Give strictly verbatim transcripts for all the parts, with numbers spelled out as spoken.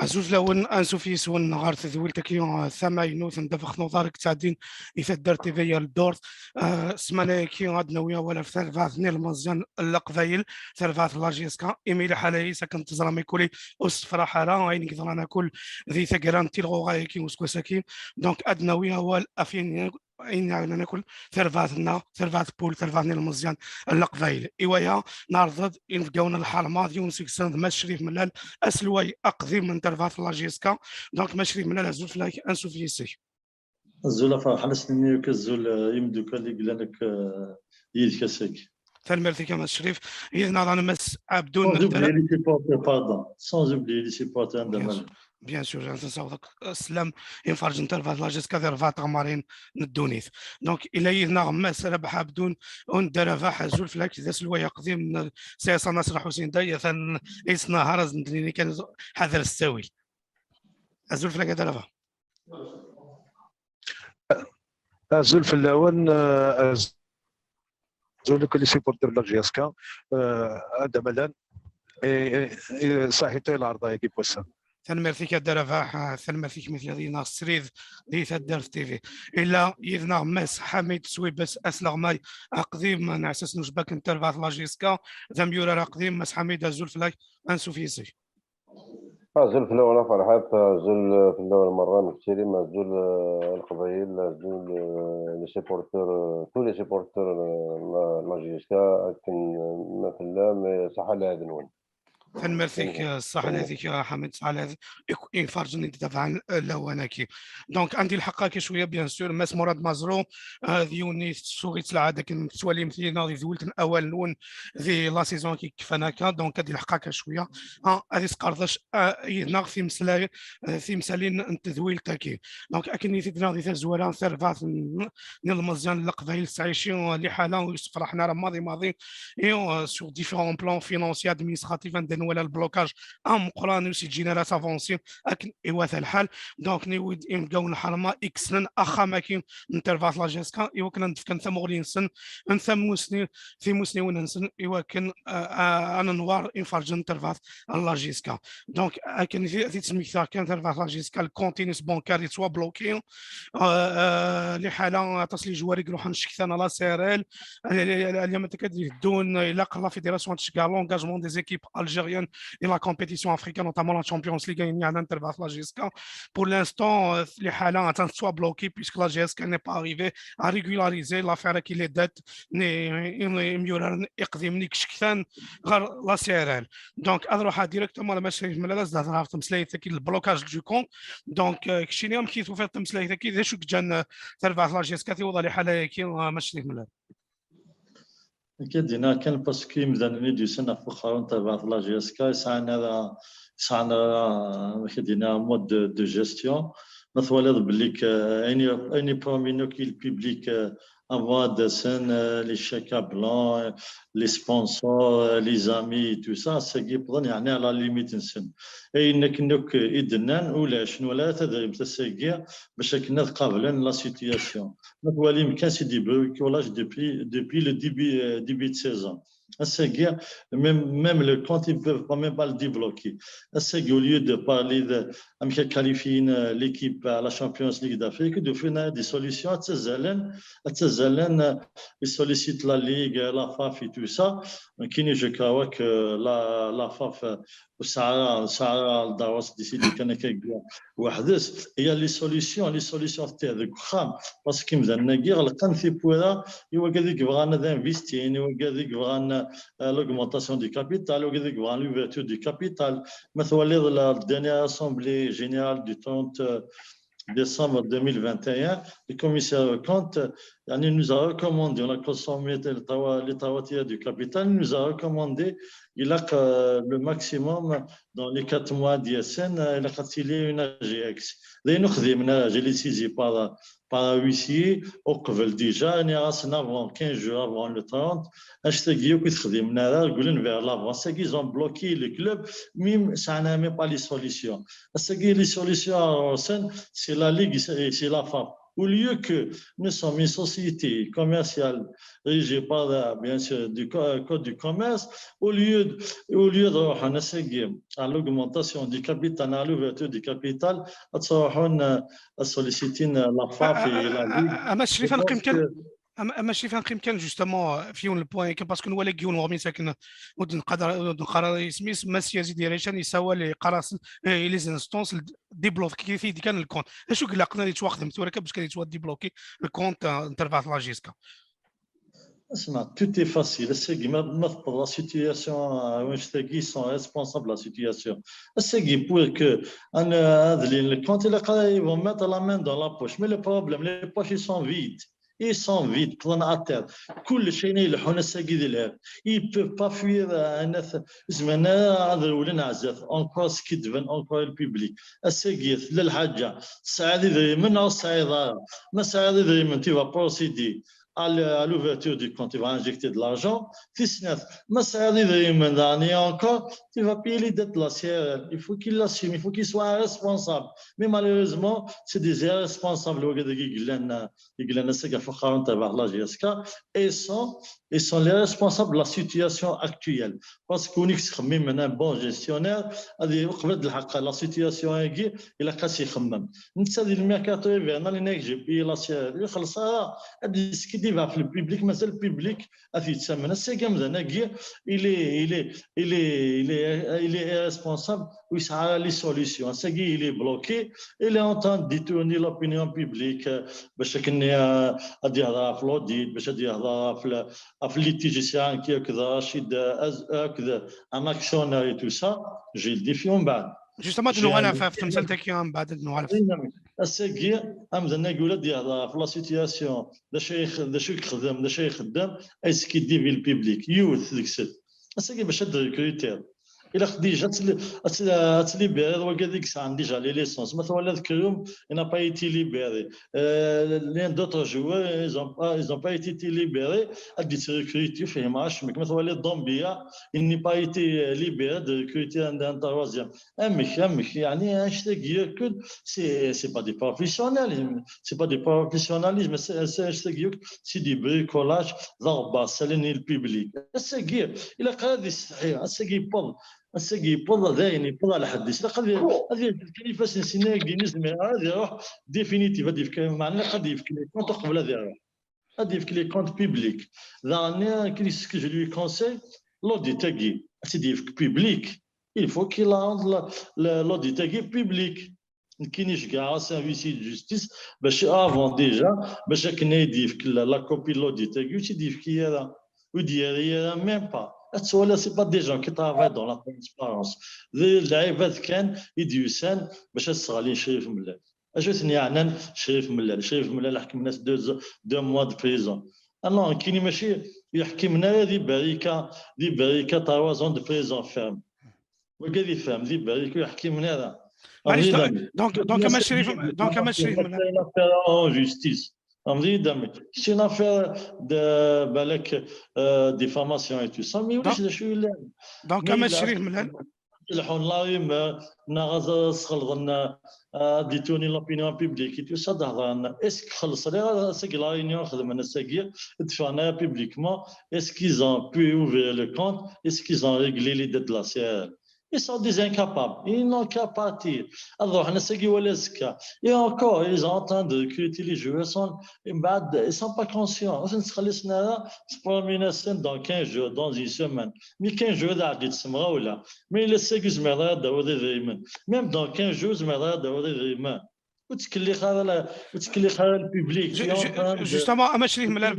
Azul fell-awen, ansuf yis-wen ɣer tedwilt-agi, eh, tamaynut n Ddabex n Uḍar i yettɛeddin i taddart T V yal ddurt. Eh, ssmana-agi ad d-nawi awal ɣef terbaɛt n yilmeẓyen n Leqbayel, terbaɛt n la J S K, imi liḥala-is akken teẓram ikuli ur s-tefraḥ ara, ayen yeḍran akul di taggara n tilɣuɣa-agi useggas-agi. Donc ad d-nawi awal ɣef ayen ayen yeɛnan akk terbaɛt-nneɣ, terbaɛt n Pul, terbaɛt n yilmeẓyen n Leqbayel. I waya, nɛerḍ-d inebgawen n lḥerma, d yiwen seg-sen d Mass Crif Mellal, aselway aqdim n terbaɛt n la J S K. Donc, Mass Crif Mellal, azul fell-ak, ansuf yis-k. Azul a Ferḥan, ad s-nini akk azul, eh, imeddukal i yellan akk, eh, yid-k ass-agi. Tanemmirt-ik a Mass Crif. Yid-neɣ daɣen Mass Abdou. Sans oublier les supporters, pardon. Sans oublier les supporters n Bien sûr. Bien sûr, ad nessaweḍ akk sslam imferrǧen n terbaɛt n la J S K di rebɛa teɣmarin n ddunit. Donc, ila yid-neɣ Mass Rabaḥ Abdoun, un Dda Rabaḥ, azul fell-ak, d aselway aqdim n C S A Nasser Ḥusin Day, atan yesnehar, ad s-d-nini kan ḥader s ttawil. Azul fell-ak a Dda Rabaḥ. Azul fell-awen, eh, azul akk les supporters n la J S K, eh, anda ma llan. Eh, eh, eh, saḥit i lɛerḍ-agi n wass-a. Tanemmirt-ik a Dda Rabaḥ, eh, tanemmirt-ik mi telliḍ yid-neɣ srid di Taddart T V. Illa yid-neɣ Mass Ḥamid Swibes, asleɣmay aqdim n Ɛessas n Ucbak n terbaɛt n la J S K, d amyurar aqdim. Mass Ḥamid, azul fell-ak, ansuf yis-k. Azul fell-awen a Ferḥat, azul fell-awen merra, Mektirim, azul, eh, a Leqbayel, azul, eh, les supporters, eh, tous les supporters, eh, n la, n la J S K, akken, eh, ma tellam, eh, ṣaḥa lɛid-nwen. Tanemmirt-ik, eh, ṣaḥa lɛid-ik a Ḥamid, ṣaḥa lɛid-ik, iferrǧen i d-itabaɛen, eh, lawan-agi. Donc, عندي الحق هكا شوية، bien sûr، Mass Mourad Mazrou, eh, d yiwen i tettsuɣi ttelɛad akken tettwalim tili neɣ di tedwilt n awal-nwen di la saison-agi kfan akka. Donc, عندي الحق هكا شوية. Ah, ad isqerdec, ah, yid-neɣ timesla-, eh, timsalin n tedwilt-agi. Donc, akken i t-id-nniɣ di tazwara, tarbaɛt n, n yilmeẓyen n Leqbayel tettɛici, eh, liḥala ur yessefraḥen ara maḍi maḍi. Et, euh, sur différents plans financiers, administratifs, anda nwala le blocage ameqqran ur s-yeǧǧin ara s'avancer akken iwata lḥal. Donc, niwi d inebgawen n lḥerma i yessnen axxam-agi n terbaɛt la J S K, i wakken ad d-fken tamuɣli-nsen, n tamusni, timusniwin-nsen, i wakken, euh, ad nenwer imferrǧen n terbaɛt la J S K. Donc, akken i t-id-smektaɣ kan, terbaɛt la J S K, le compte-ines bancaire yettwabloki. Euh, euh, liḥala aṭas n les joueurs i iruḥen ccektan à la C R L. Alyama takad yeddun, ilaq la fédération ad tceggeɛ l'engagement des équipes algériennes et la compétition africaine, notamment la Champions League, ayen yeɛnan terbaɛt la J S K. Pour l'instant, euh, liḥala attan tettwabloki puisque la J S K n'est pas arrivée à régulariser l'affaire-agi, les dettes n, n, n yimyuraren iqdimen i yeccektan ɣer la C R L. Donc, ad ruḥeɣ directement ar Mass Crif Mellal, ad s-d-hedreɣ ɣef tmeslayt-agi, le blocage du compte. Donc, euh, keččini, amek i tufiḍ tameslayt-agi? D acu i yeǧǧan, euh, tarbaɛt la J S K tiweḍ ɣer liḥala-agi, euh, Mass Crif Mellal? Akka d-iniɣ kan parce que imdanen i d-yusan ɣef uxxaru n terbaɛt la J S K, yesɛan ara, yesɛan ara, amek ad d-iniɣ, mode de, de gestion. Ma twaliḍ belli k-, ayen i, ayen i promin akk i le public, euh, avant ad d-asen, euh, les chèques à blanc, euh, les sponsors, euh, les amis, tout ça, ass-agi wwḍen, yeɛni, à la limite-nsen. Ayen akken akk i d-nnan, ulac, nwala ara tadrimt ass-agi bac akken ad qablen la situation. Ma twalim kan, c'est du bricolage depuis, depuis le début, euh, début de saison. Ass-agi, même, même le compte, ils peuvent pas même pas le débloquer. Ass-agi, au lieu de parler de, amek ad qualifyin, euh, l'équipe à la Champions League d'Afrique, d-ufin des solutions, ad ttazzalen, ad ttazzalen, euh, ils sollicitent la Ligue, la faf et tout ça. Nekkini, je crois que la, la faf, euh, ur tesɛi ara, ur tesɛi ara ldawa s-décider kan akka weḥd-s. Il y a les solutions, les solutions tedda deg uxxam, parce que imdanen-agi ɣelqen tiwwura i wigad i yebɣan ad investin, i wigad i yebɣan, euh, l'augmentation du capital, i wigad i yebɣan l'ouverture du capital. Ma twaliḍ la dernière assemblée générale du trente, euh, décembre deux mille vingt et un, le commissaire aux comptes, yani, nous a recommandé, on a consommé le tawa-, les tawatiya du capital, il nous a recommandé, ilaq, euh, le maximum dans les quatre mois d-yasen, euh, ilaq ad tili une A G X. D ayen ur xdimen ara, je l'ai saisi par, par un huissier, uqbel déjà, nniɣ-asen avant, quinze jours avant le trente, anect-agi akk i txedmem ara, regglen vers l'avant. Ass-agi, ils ont bloqué le club, même, ça n'a même pas les solutions. Ass-agi, les solutions ɣur-sen, c'est la Ligue, c'est, c'est la faf. Au lieu que nous sommes une société commerciale régie par, euh, bien sûr, du co- euh, code du commerce, au lieu, au lieu de, à l'augmentation du capital, à l'ouverture du capital, à solliciter la FAF et la Ligue. اما شريف نقيم كان اما اما شريف نقيم كان justement في un point parce que nous les gens nous remis ça que nous نقدر نقرا اسمي ما سي يزيد ريشان يسوى لي قرا les instances débloquer كيف كان le compte. اش قلقنا اللي تواخذ مثورة كان باش كان يتوا débloquer le compte نتاع la JSK. اسمع، tout est facile. C'est que ma ma la situation, ils sont responsables de la situation. C'est que pour que un adlin le compte, ils vont mettre la main dans la poche. Mais le problème, les poches, ils sont vides. Ils sont vides, plein à terre. كل شيء يلحون الساقي ذي الهاب. Ils peuvent pas fuir un زمان هذا ولا نعزف encore ce qui devient encore le public. الساقي لا الحاجة سعادي ذي من أو سعيد ما سعادي ذي من tu vas procéder à l'ouverture du compte, tu vas injecter de l'argent. Tisnat, ma sɛiḍ idrimen, daɣen encore, tu vas payer les dettes de la C R L. Il faut qu'il l'assume, il faut qu'il soit responsable. Mais malheureusement, c'est des irresponsables, wigad-agi i yellan, i yellan ass-agi ɣef uqerru n terbaɛt la JSK, et sont, et sont les responsables de la situation actuelle. Parce que win i yettxemmimen un bon gestionnaire, ad uqbel ad d-lḥeq la situation-agi, ilaq ad s-ixemmem. Netta di le mercato hivernal, yenna-ak j'ai payé la C R L, ur ixelleṣ ara, ad d-yeskiddib ɣef le public, mazal le public ad t-yettamen. Ass-agi amdan-agi, il est, il est, il est, il est, il est irresponsable, ur yesɛi ara les solutions. Ass-agi, il est bloqué, il est en train de détourner l'opinion publique, euh, bac akken, euh, ad yehder ɣef l'audit, bac ad yehder ɣef le, ɣef litige i sɛan ki akked Rachid, euh, az-, akked un actionnaire et tout ça, j'ai le défi umbeɛd. Justement, ad nuɣal ɣef temsalt-agi umbeɛd ad nuɣal. Ass-agi, amdan-agi ula d-yehder ɣef la situation, d acu i x-, d acu i yexdem, d acu i ixeddem, ad yeskiddib i le public. Yiwet deg-sen. Ass-agi bac ad recrutiḍ. Ilaq déjà ad tli-, ad tli-, ad tlibiriḍ wigad i yesɛan déjà les licences. Ma twalaḍ Krum, il n'a pas été libéré. Euh, les d'autres joueurs, ils ont pas, ils ont pas été libérés. Ad d-yettrecruti, fehmeɣ acemmek. Ma twalaḍ Dombia, il n'a pas été libéré, ad recruter un, un troisième. Amek, amek, yeɛni, annect-agi yakk, c'est, c'est pas des professionnels, c'est pas des professionnalisme, c'est, c'est, annect-agi yakk, c'est du bricolage, d aɣebbar, salen i le public. Ass-agi, ilaq ad yessetḥi, ass-agi yewweḍ, ass-agi yewweḍ, dayen yewweḍ ɣer lḥedd-is. Ilaq ad, ad yerfed kan ifassen-is, inna-agi, nezmer ad iruḥ définitif, ad yefk, meɛna ilaq ad yefk les comptes uqbel ad iruḥ. Ad yefk les comptes publics. Daɣen, akken i s-, que je lui conseille, l'audit-agi, ad tt-id-yefk public. Il faut qu'il rende la, la, l'audit-agi public. Nekkini ceggɛeɣ ass-a huissier de justice, bac avant déjà, bac akken ad d-yefk la, la copie de l'audit-agi, ur tt-id-yefki ara. Ur d-yerri ara même pas. Ad twala, c'est pas des gens qui travaillent dans la transparence. D lɛibad kan i d-yusan bac ad sseɣlin Crif Mellal. Acu i ten-yeɛnan Crif Mellal? Crif Mellal ḥekmen-as deux, deux mois de prison. Ah non, nekkini mačči yeḥkimen ara di Barika, di Barika trois ans de prison ferme. Wagi ad yefhem, di Barika ur yeḥkimen ara. Maɛlic, donc, donc, donc, a Mass Crif, donc, a Mass Crif, C'est une affaire en justice. C'est une affaire de, balak, euh, diffamation et tout ça, mais ulac d acu yellan. Donc, a Mass Crif Mellal, leḥḥun la rumeur, neɣ ad sxelḍen, euh, ad détourner l'opinion publique et tout ça, ad hedren. Est-ce que xellṣen, ass-agi la réunion xedmen ass-agi, ttefqen ara publiquement, est-ce qu'ils ont pu ouvrir le compte, est-ce qu'ils ont réglé les dettes de la C R L? Ils sont des incapables, ils n'ont qu'à partir. Ad ruḥen ass-agi wala azekka. Et encore, ils sont en train de recruter les joueurs, sont, ils sont pas conscients. Ur ten-ttxelliṣen ara, tpromin-asen dans quinze jours, dans une semaine. Mais quinze jours ad ɛeddit s temɣawla. Mais ass-agi ur tezmireḍ ara ad d-tawiḍ idrimen. Même dans quinze jours ur tezmireḍ ara ad d-tawiḍ idrimen. Ur ttkellix ara la, ur ttkellix ara le public. Justement, a Mass Crif Mellal,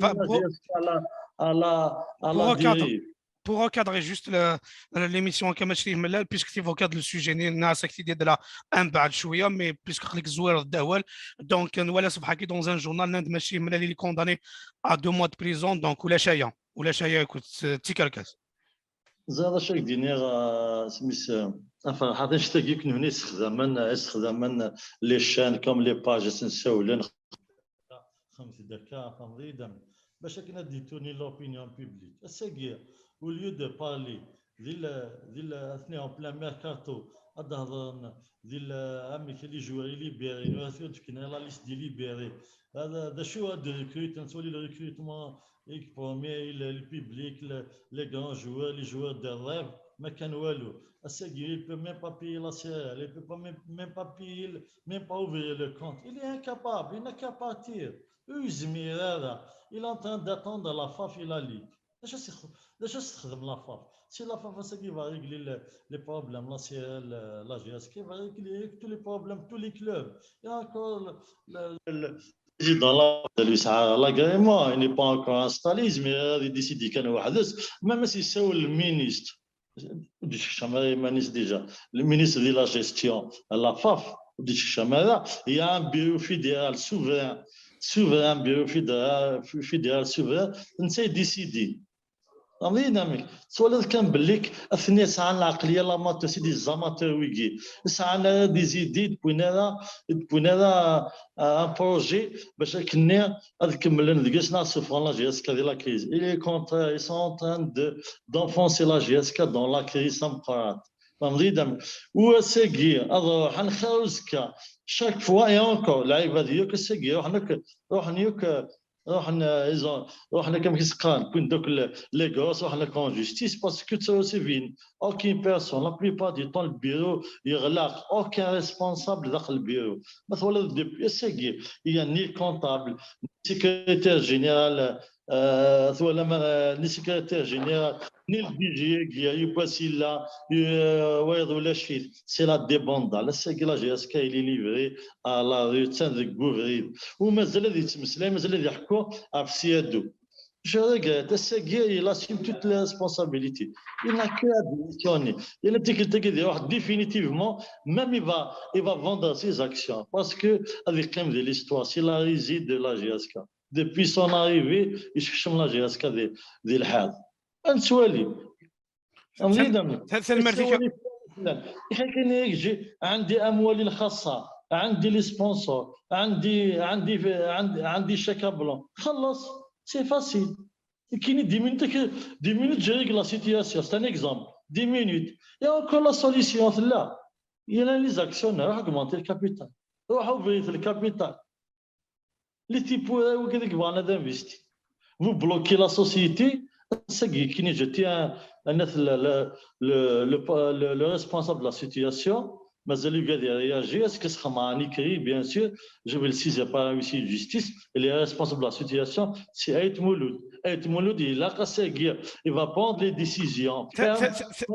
pour recadrer juste l'émission, a Mass Crif Mellal, puisque tu évoques le sujet, ناس كثير ديال la un بعد شويه, mais puisque خليك زوير الدهوال, donc نوال صبحكي dans un journal, ناس Mass Crif Mellal, il est condamné à deux mois de prison, donc ولا شايا, ولا شايا, écoute, تيكالكاس. Ẓriɣ d acu ak-d-iniɣ, ah, smis, ah, a Ferḥat, annect-agi akk nehni ssexdamen, ssexdamen les chaînes comme les pages, ad sen-ssawlen. Xemt-d akka, xemt-d am-, bac akken ad d-détourner l'opinion publique. Ass-agi, au lieu de parler, di le, di le, atni en plein mercato, ad d-hedren di la, amek les joueurs libérés, nura tura d-fken la liste des libérés. Hada d acu ad recruter, nettwali le recrutement, i premier, le, le public, le, les grands joueurs, les joueurs de rêve, ma kan walu. Ass-agi, il peut même pas payer la C R L, il peut pas même, même pas payer, le- même pas ouvrir le compte. Il est incapable, il n'a qu'à partir. Ur yezmir ara. Il est en train d'attendre la faf et la ligue. D acu as-ix- d acu as-texdem la faf? Si la faf ass-agi va régler le- les problèmes, la C R L, la G S K va régler tous les problèmes, tous les clubs. Il y a encore le, le, le, le président la, lui, ça, l'agrément, il n'est pas encore installé, il décide quand même. Même si c'est le ministre, déjà, le ministre de la gestion, la faf, il y a un bureau fédéral souverain, souverain, bureau fédéral, fédéral souverain, c'est décidé. Am dinamek, twalaḍ kan belli atni sɛan lɛeqliya l'amateur, c'est des amateurs wigi. Sɛan ara des idées, d-wwin ara, d-wwin ara, euh, un projet bac akken ad kemmlen deg-s neɣ ssufɣen la G S K di la crise. Il est contraire, ils sont en train de, d'enfoncer la G S K dans la crise tameqqrant. Am dinamek, u ass-agi ad ruḥen xir uzekka, chaque fois et encore, lɛibad yakk ass-agi ruḥen akk, ruḥen yakk ruḥen, euh, ils ont, ruḥen, comme ils se craignent, puis donc le- les gosses, ruḥen en justice, parce que ça aussi vient. Aucune personne, la plupart du temps, le bureau, il relâche aucun responsable dans le bureau. Mais voilà, depuis, c'est que il y a ni le comptable, ni le secrétaire général, euh, voilà, euh, ni le secrétaire général, ni le D G, il y a eu pas si là, euh, ouais, relâché. C'est la débandale. C'est que la G S K, il est livré à la rue, tiens, de Gouvry. U mazal ad yettmeslay, mazal ad yeḥku ɣef Siadou. Je regrette, ass-agi, il assume toutes les responsabilités. Il n'a que à démissionner. Il a dit qu'il était définitivement, même il va, il va vendre ses actions. Parce que, avec quand même de l'histoire, c'est la réside de la G S K. Depuis son arrivée, il cherche la G S K de, de l'Had. Un soir, Tanemmirt-ik. عندي أموالي الخاصة، عندي les sponsors، عندي عندي عندي عندي chèque en blanc. خلص، c'est facile. كاين dix minutes, dix minutes, je règle la situation. C'est un exemple. Dix minutes. Il y a encore la solution. Là, il y a les actionnaires, augmenter le capital. Roux ouvrir le capital. Les types, vous bloquez la société, c'est qui nous jetait un, un, le, le, le, le, le responsable de la situation. Mais il a réagi. Est-ce que ça m'a écrit? Bien sûr, je vais le saisir par un huissier de justice. Et les responsables de la situation, c'est Aït Mouloud. Aït Mouloud, il a cassé, il va prendre les décisions.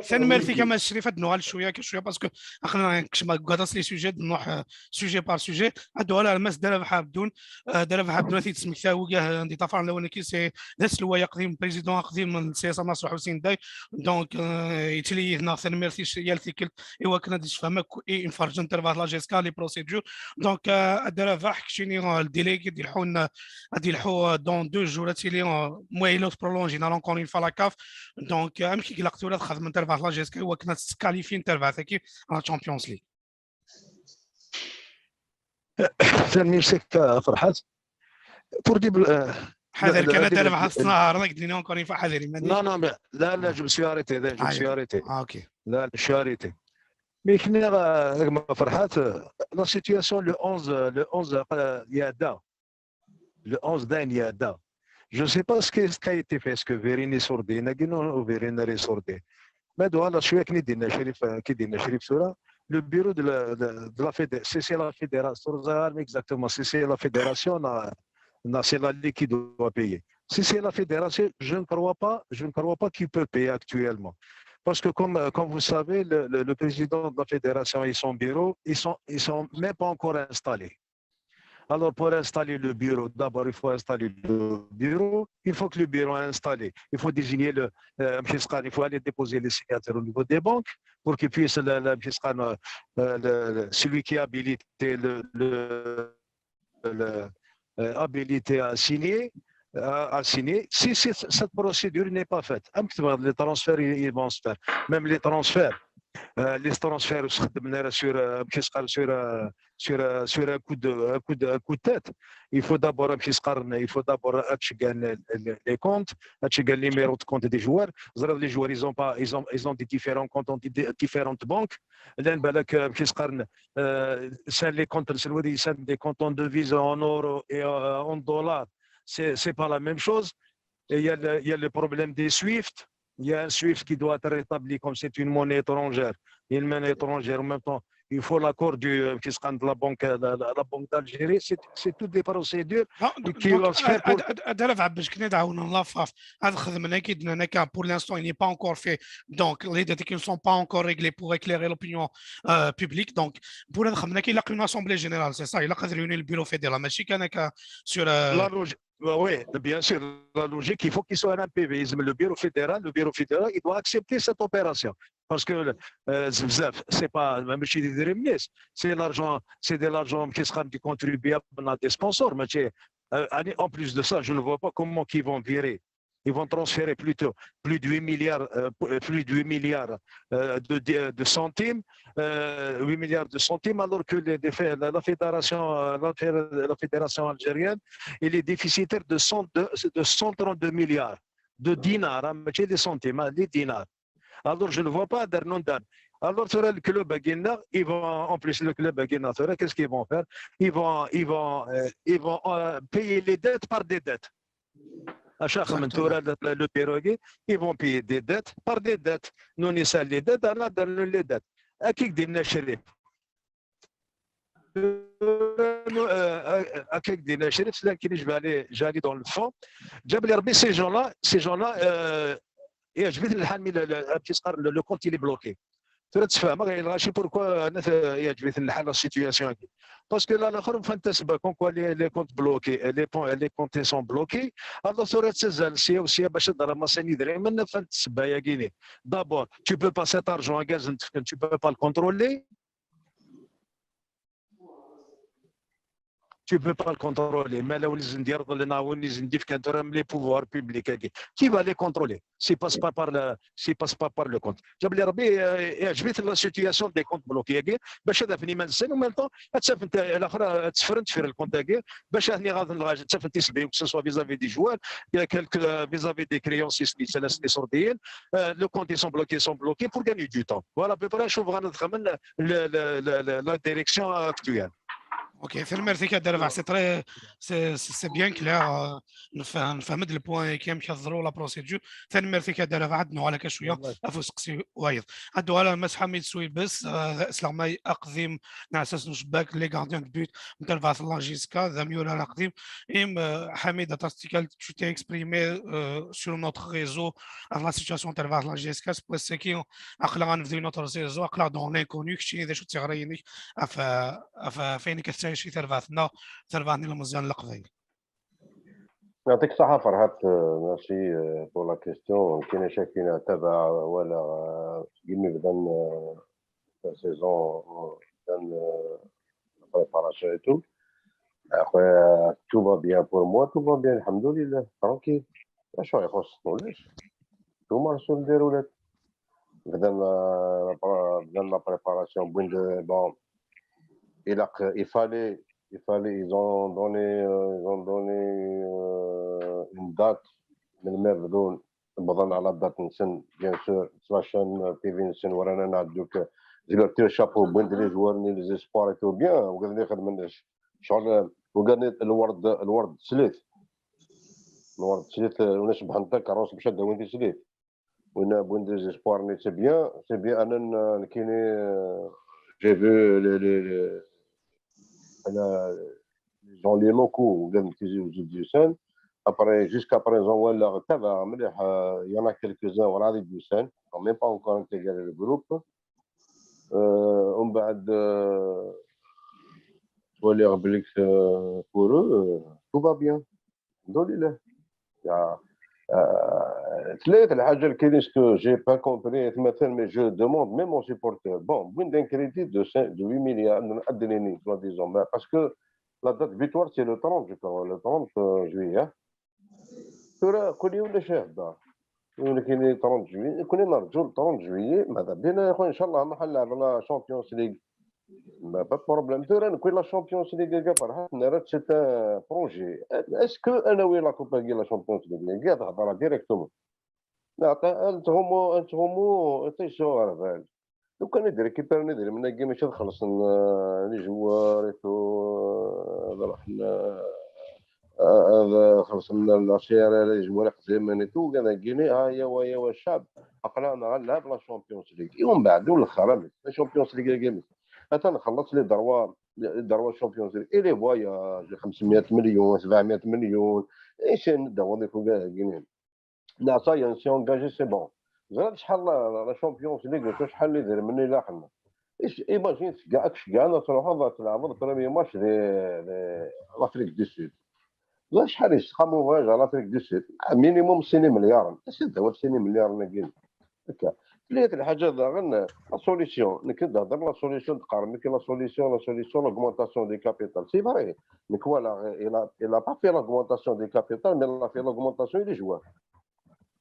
Tanemmirt-ik a Mass Crif, ad nuɣal cwiya kan cwiya, parce que aql-aɣ nekcem deg waṭas les sujets, ad nruḥ sujet par sujet. Ad nuɣal ar Mass Dda Rabeḥ Ɛebdun. Dda Rabeḥ Ɛebdun ad t-id-smektaɣ, wigah n di ṭṭafar n lawan-agi, c'est d aselway aqdim, président aqdim n C S A Nasser Ḥusin Day. Donc, yettili yid-neɣ, tanemmirt-is yal tikkelt i wakken ad d-yessefhem akk i imferrǧen n terbaɛt la G S K, les procédures. Donc, Dda Rabeḥ, keččini, le délai i d-ileḥḥun, ad d-ileḥḥu dans deux jours, ad tili, ma yella ur tprolonjin ara encore une fois la CAF. Donc, amek i ilaq tura ad xedmen terbaɛt la G S K i wakken ad tettkalifyin terbaɛt-agi à la Champions League? Tanemmirt-ik a Ferḥat. Pour dire, حذر كان دار بحال الصناعة راك ديني encore une fois حذر. Non, non, mais là, là, je me suis arrêté. Là, je me suis arrêté. Ah, ok. Là, je suis arrêté. Mais كنا كما فرحات, la situation le onze, le onze يعدى. Le onze داين يعدى. Je ne sais pas ce qui, ce qui a été fait, est-ce que فيريني سوردي ناقينو وفيريني ريسوردي. Mais voilà, شويه كي دينا شريف, كي دينا شريف ثورة, le bureau de la, de, de la fédé-, si c'est la fédération, exactement, si c'est la fédération, na, na, c'est la ligue qui doit payer. Si c'est la fédération, je ne crois pas, je ne crois pas qu'il peut payer actuellement. Parce que comme, comme vous savez, le, le, le président de la fédération et son bureau, ils sont, ils sont même pas encore installés. Alors, pour installer le bureau, d'abord, il faut installer le bureau. Une fois que le bureau est installé, il faut désigner le, euh, il faut aller déposer les signatures au niveau des banques pour qu'ils puissent le, le, le, le, celui qui est habilité, le, le, le, euh, habilité à signer, à, à signer. Si, si cette procédure n'est pas faite, les transferts, ils, ils vont se faire. Même les transferts, Euh, les transferts ur s-xeddmen ara sur, euh, amek i s-qqaren, sur, euh, sur, euh, sur un coup de, un coup de, un coup de tête. Il faut d'abord, amek i s-qqaren, il faut d'abord ad tceggɛen les, les, les comptes, ad tceggɛen les numéros de compte des joueurs. Ẓriɣ, les joueurs, ils ont pas, ils ont, ils ont des différents comptes, ont des différentes banques. Llan balak, euh, amek i s-qqaren, euh, sɛan les comptes, c'est des comptes en devises, en euros et, euh, en dollars. C'est, c'est pas la même chose. Et il y a le, il y a le problème des SWIFT. Il y a un SWIFT qui doit être rétabli comme c'est une monnaie étrangère. Il y a une monnaie étrangère. En même temps, il faut l'accord du, euh, qui sera de la banque, la, la- la Banque d'Algérie. C'est c'est toutes des procédures Bon, et qui donc, doivent se faire pour. هذا راه باش كنا دعونا الله فاف. هذا خدمنا كي دنا هناك pour l'instant il n'est pas encore fait. Donc les dettes qui ne sont pas encore réglées pour éclairer l'opinion euh, publique. Donc pour هذا خدمنا كي لاقينا assemblée générale, c'est ça, il a réuni le bureau fédéral, ماشي كان هكا sur euh, La logique, bah oui, bien sûr, la logique, il faut qu'il soit un P V. Le bureau fédéral, le bureau fédéral, il doit accepter cette opération. Parce que euh, بزاف, c'est pas, ماشي des idées, c'est l'argent, c'est de l'argent qui sera du contribuable, on a des sponsors, mais c'est, euh, en plus de ça, je ne vois pas comment ils vont virer. Ils vont transférer plutôt plus de huit milliards, euh, plus de huit milliards euh, de, de, de centimes, euh, huit milliards de centimes, alors que les, les fé- la, la fédération, euh, la, fé- la fédération algérienne, elle est déficitaire de, cent, de, de cent trente-deux milliards de dinars, hein, ماشي des centimes, hein, des dinars. Alors, je ne vois pas Darnoun Dan. Alors, sur le club Aguinard, ils vont, en plus, le club Aguinard, qu'est-ce qu'ils vont faire? Ils vont, ils vont, euh, ils vont euh, payer les dettes par des dettes. À chaque moment, Exactement. le, le bureau, ils vont payer des dettes par des dettes. Nous, on essaie les dettes, on a donné les dettes. À qui dit Nashrif? À qui dit Nashrif? C'est là que je vais aller, j'allais dans le fond. Diable Herbi, ces gens-là, ces gens-là, euh, et je vais le, le, le, le compte, il est bloqué. Tura ttfehmeɣ, il rachi pourquoi أنا ت- يعجبني الحال la situation هذه. Parce que là, la خرم فانت سبا, comme quoi les, les comptes bloqués, les, pon- les comptes sont bloqués. Alors, tura تزال سيا وسيا باش تدرى ما سني دري من فانت سبا يا جيني. D'abord, tu peux pas cet argent, tu peux pas le contrôler. Tu peux pas le contrôler. Mais là, on les a dit, on les a dit, quand on a les pouvoirs publics, qui va les contrôler? C'est pas, c'est pas par le, c'est pas, c'est pas par le compte. جاب لي ربي, euh, عجبت la situation des comptes bloqués, باش هذا فني ما نسال, en même temps, تسافنت الاخرى تسفرنت في الكونت, باش هني غادي نلغى تسافنت تسبي, que ce soit vis-à-vis des joueurs, il y a quelques euh, vis-à-vis des créanciers, c'est les سورديين, euh, le compte, ils sont bloqués, ils sont bloqués pour gagner du temps. Voilà, à peu près, je vois la direction actuelle. Ok, tanemmirt-ik a Dda Rabeɛ, c'est très, c'est c'est bien clair. نفهم نفهم هاد البوان كامل كيهضروا la procédure. Tanemmirt-ik a Dda Rabeɛ, عاد نوع لك شويه افوسقسي وايض. هادو على مس حميد سويبس, سلاماي اقديم, نعسس نشباك, les gardiens de but, متابعة la J S K, ذا ميورا الاقديم. ام حميد تاستيكال, tu t'es exprimé sur notre réseau على la situation تاع la J S K, c'est pour ça que اقلا غنبداو notre réseau, اقلا dans l'inconnu, كشي اذا شو تغريني اف اف فين كتعيشي تربعتنا, تربعتني المزيان القبيل. يعطيك الصحة فرحات, merci pour la question. كاين شي فينا تابع ولا قيمي بدان la saison, بدان la préparation et tout. Après, tout va bien pour moi, tout va bien, الحمد لله, tranquille. اش يخص ولاش؟ نتوما رسول دير ولاد. بدان la, بدان la préparation, bon, il fallait, il fallait, ils ont donné, euh, ils ont donné euh, une date, من الماء بدون, بظن على date نسن, bien sûr, سوا شان تي في نسن ورانا نعدوك. زيبرتير شابو, bon, les joueurs, les espoirs et tout, bien, وقال لي خدم الناس. شغل, وقال لي الورد, الورد سليت. الورد سليت, وناس بحال هكا, كاروس مشى داوين سليت. وين بوين دي زيسبوار ني, c'est bien, c'est bien. انا ن- نكيني, euh, j'ai vu les, les, les, انا, les gens, les locaux, وقال تيزي وزيد يوسان. Après, jusqu'à présent, ولا تابع مليح, euh, il y en a quelques-uns, ولا غادي يوسان, n'ont même pas encore intégré le groupe. Euh, ومن بعد, euh, تولي غبليك, euh, pour eux, euh, tout va bien. الحمد لله. يا, آه, ثلاث الحاجة اللي كاين, ce que j'ai pas compris, مثلا, mais je demande même aux supporters. Bon, وين داين crédit de cinq, de huit milliards, نقدريني, soi-disant, mais parce que la date butoir, c'est le trente, je crois, le trente, euh, juillet. ترى كل يوم ولا شي هضر. Ur nekkini trente juillet, nekkni nerǧu le trente juillet, ma da bina, ya خويا, إن شاء الله, نروح نلعب la Champions League. Ma pas de problème. Tura, nekkni la Champions League, ya Ferḥat, nerra-tt, c'est un projet. Est-ce que أنا وين la coupe, la Champions League, ya تهضر directement. لا، ata, ad nettɣummu, ad nettɣummu, attention ɣer bal. Lukan ad récupéren idrimen-agi, mačči ad xellṣen, euh, les joueurs et tout, euh, ad ruḥen, euh, ad xellṣen la C R R, les joueurs iqdimen et tout, ugad-agi-ni, ah, yawa, yawa, ccɛeb, aql-aɣ neɣ ad nlɛeb la Champions League. I umbeɛd, ur lexxer, amek? La Champions League-agi, amek? Ata nxelleṣ les droits, les droits Champions League. Et les voyages, خمسمية مليون، سبعمية مليون. ايش ندور ذيك ugad-agi-ni؟ Neɣ ça y est, on s'est engagé, c'est bon. Ẓriɣ acḥal la, la Champions League, acḥal n yidrimen i ilaqen. Is-, imagine tga-, ad tceggɛen ad truḥeḍ ad tleɛbeḍ premier match di, di l'Afrique du Sud. D acḥal yesqam ubaraz ɣer l'Afrique du Sud? Ah, minimum sin imelyaren. Acu d-tawiḍ sin imelyaren-agi? Akka. Tella lḥaǧa daɣen, la solution. Nekk d-hder la solution, d-qqaren nekk la solution, la solution, l'augmentation des capitals. C'est vrai. Nekk walaɣ, il a, il a pas fait l'augmentation des capitals, mais il a fait l'augmentation des joueurs.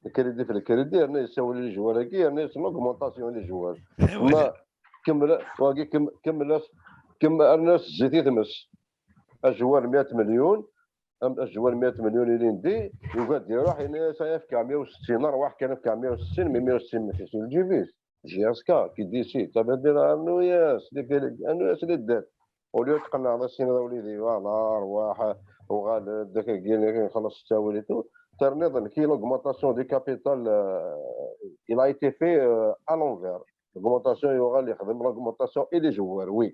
Le crédit, le crédit, yerna yessawel i les joueurs-agi, yerna yessen l'augmentation des joueurs. Ma kemmel, wagi kem-, kemmel-as, kem-, rnu-as zzit i tmes. Ajewwar مية مليون, am-, ajewwar مية مليون ilindi, yugi ad iruḥ, yenna-as, "Ay, efk-aɣ مية وستين, arwaḥ kan, efk-aɣ مية وستين, mais مية وستين ma-t-is ur lǧib-is." J S K, qui décide, ça veut dire, rnu-as les, rnu-as les dettes. Au lieu teqqen-aɣ d asin d awlidi, voilà, arwaḥ, uɣal-d, akka, gini, xelleṣ ttawil et tout. Terniḍ nekk, l'augmentation du capital, euh, il a été fait, euh, à l'envers. L'augmentation, yuɣal yexdem l'augmentation et les joueurs, oui.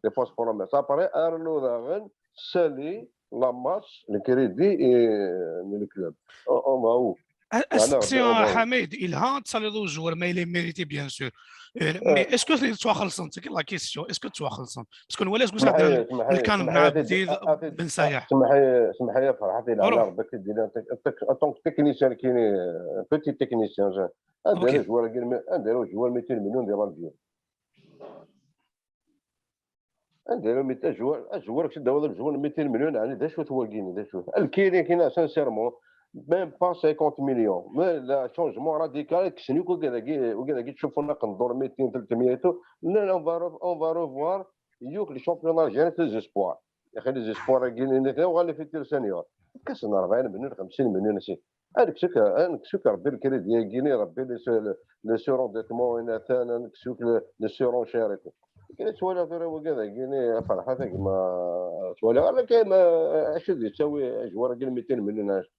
Les fausses promesses. Après, rnu daɣen, sali la masse, le crédit et, euh, le club. Oh, oh, ma où? Asteqsi, Ḥamid, yelha ad tsaliḍ i ujewwar ma yella mérité, bien sûr. Euh, mais est-ce que ttwaxellṣent? C'est la question. Est-ce que ttwaxellṣent? Parce que nwala aseggas iɛeddan, lkan Mɛabdid, Ben Sayaḥ. Smeḥ-iyi, smeḥ-iyi, Ferḥat, il a l'air, en tant que technicien, qui est un petit technicien, anda yella ujewwar-agi, anda yella ujewwar ميتين مليون di l'Algérie? Anda yella mit-, ajewwar, ajewwar, kečč d-tawiḍ ajewwar ميتين مليون, ɛni d acu-t wagini, d acu-t? Lkiri-agi, sincèrement, même pas cinquante millions. Mais le changement radical, kksen akk wigad-agi, wigad-agi ttcuffun aqendur ميتين, ثلاثمية et tout. Non, on va re-, on va revoir, yakk le championnat algérien, c'est les espoirs. Yaxi, les espoirs-agi, nitni uɣalen les futurs seniors. Kkasen أربعين مليون, خمسين مليون, si. Ad nekkes-ik, ad nekkes-ik Rebbi le crédit-agi-ni, Rebbi le su-, le, le surendettement, inatan, ad nekkes-ik le, le surenchère et tout. Akken i ttwaliɣ tura wigad-agi-ni, a Ferḥat, a gma, ttwaliɣ ala kan, ma, acu d-yettawi ajewwar-agi ميتين مليون, acu?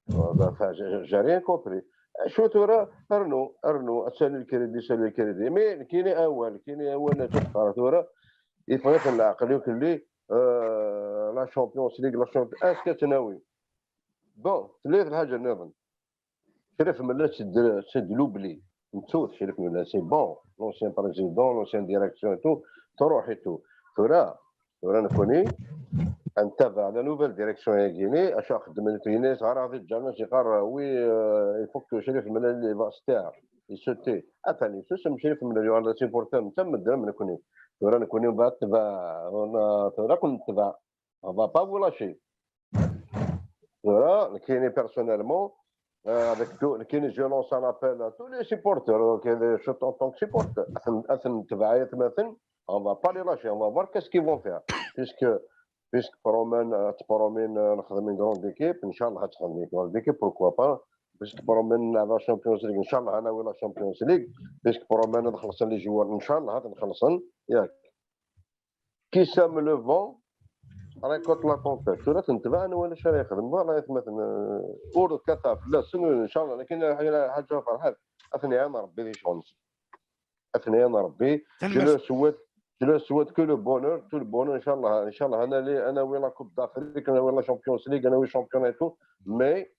Enfin, j'ai, j'ai rien compris. Acu tura, rnu, rnu, ad sali le crédit, sali le crédit. Mais nekkini awal, nekkini awal, la teqqar tura, yeffeɣ-iten leɛqel, yakk-, euh, la Champions League, la Champions, est-ce que ad tt-nawi? Bon, tella lḥaǧa nniḍen. Crif Mella, c'est de, c'est de l'oubli. Nettu-t Crif Mella, c'est bon. L'ancien président, l'ancienne direction et tout, truḥ et tout. Tura, tura nekkni, ad ntabaɛ la nouvelle direction-agi-ni, acu xeddmen, yenna-yas ɣer ɣer di Ǧernas, yeqqar, oui, euh, il faut que Crif Mella, il va se taire, il se tait. Atan yessusem Crif Mella, yuɣal d asupporter, netta medden am nekkni. Tura nekkni, mbeɛd, tba-, tura ad ken-netbeɛ. On va pas vous lâcher. Tura, nekkini personnellement, euh, avec tout, nekkini, je lance un appel à tous les supporters, donc, euh, surtout en tant que supporter, ad ten-, ad ten-netbeɛ, aytmaten, on va pas les lâcher, on va voir qu'est-ce qu'ils vont faire. Puisque, puisque promen, euh, promen, euh, nexdem une grande équipe, inchallah, ad texdem une grande équipe, pourquoi pas. Puisque promen la Champions League, inchallah, ad nawi la Champions League. Puisque promen ad xellṣen les joueurs, inchallah, ad ten-xellṣen. Yak. Qui sème le vent récolte la tempête. Tura ad ten-netbeɛ, ad nwali acu ara yexdem. Voilà, aytmaten, euh, ur kkateɣ fell-asen, inchallah, lakin ḥaǧa, Ferḥat, ad ten-iɛin Rebbi di ccɣel-nsen. Ad ten-iɛin Rebbi. Je leur souhaite, je leur souhaite que le bonheur, tout le bonheur, inchallah, inchallah, ad nawi, ad nawi la Coupe d'Afrique, ad nawi la Champions League, ad nawi championnat et tout, mais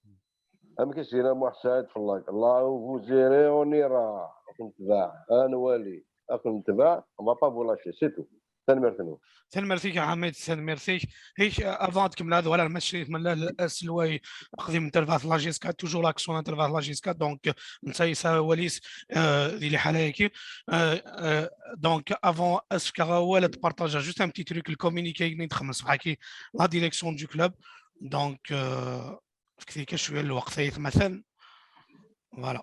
amek i s-yenna Muḥ Saɛid Fellac, là où vous irez, on ira. Ad ken-netbeɛ, ad nwali, ad ken-netbeɛ, on va pas vous lâcher, c'est tout. Tanemmirt-nwen. Tanemmirt-ik a Ḥamid, tanemmirt-ik. Hik, euh, avant ad tkemmel, ad walaɣ ma Crif Mella, aselway aqdim n terbaɛt la G S K, toujours l'action n terbaɛt la G S K, donc, euh, netta yesɛa awal-is, euh, di liḥala-agi. Euh, euh, donc, avant ad s-fkeɣ awal, ad partager juste un petit truc, le communiqué-agi i d-texdem ṣṣbeḥ-agi la direction du club. Donc, euh, Fket-iyi kan cwiya n lweqt ay atmaten. Voilà.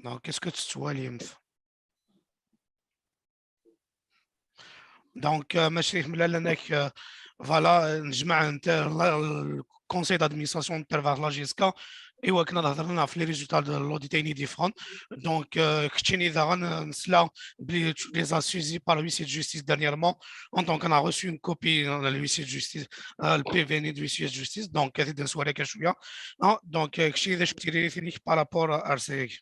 Donc, est-ce que tettwalimt? Donc, euh, mačči mlalen ak, euh, voilà, euh, nejmeɛ n ter-, la-, le conseil d'administration n terbaɛt la J S K, i wakken ad hedren ɣef les résultats de l'audit ayen i d-yeffɣen. Donc, euh, keččini daɣen, euh, nesla belli tu les as saisis par l'huissier de justice dernièrement. En tant qu'on a reçu une copie, euh, de l'huissier de justice, euh, le P V de l'huissier de justice. Donc, ad t-id-neswali akka cwiya. Ah, donc, euh, keččini d acu n tiririt-inek par rapport ar wayagi?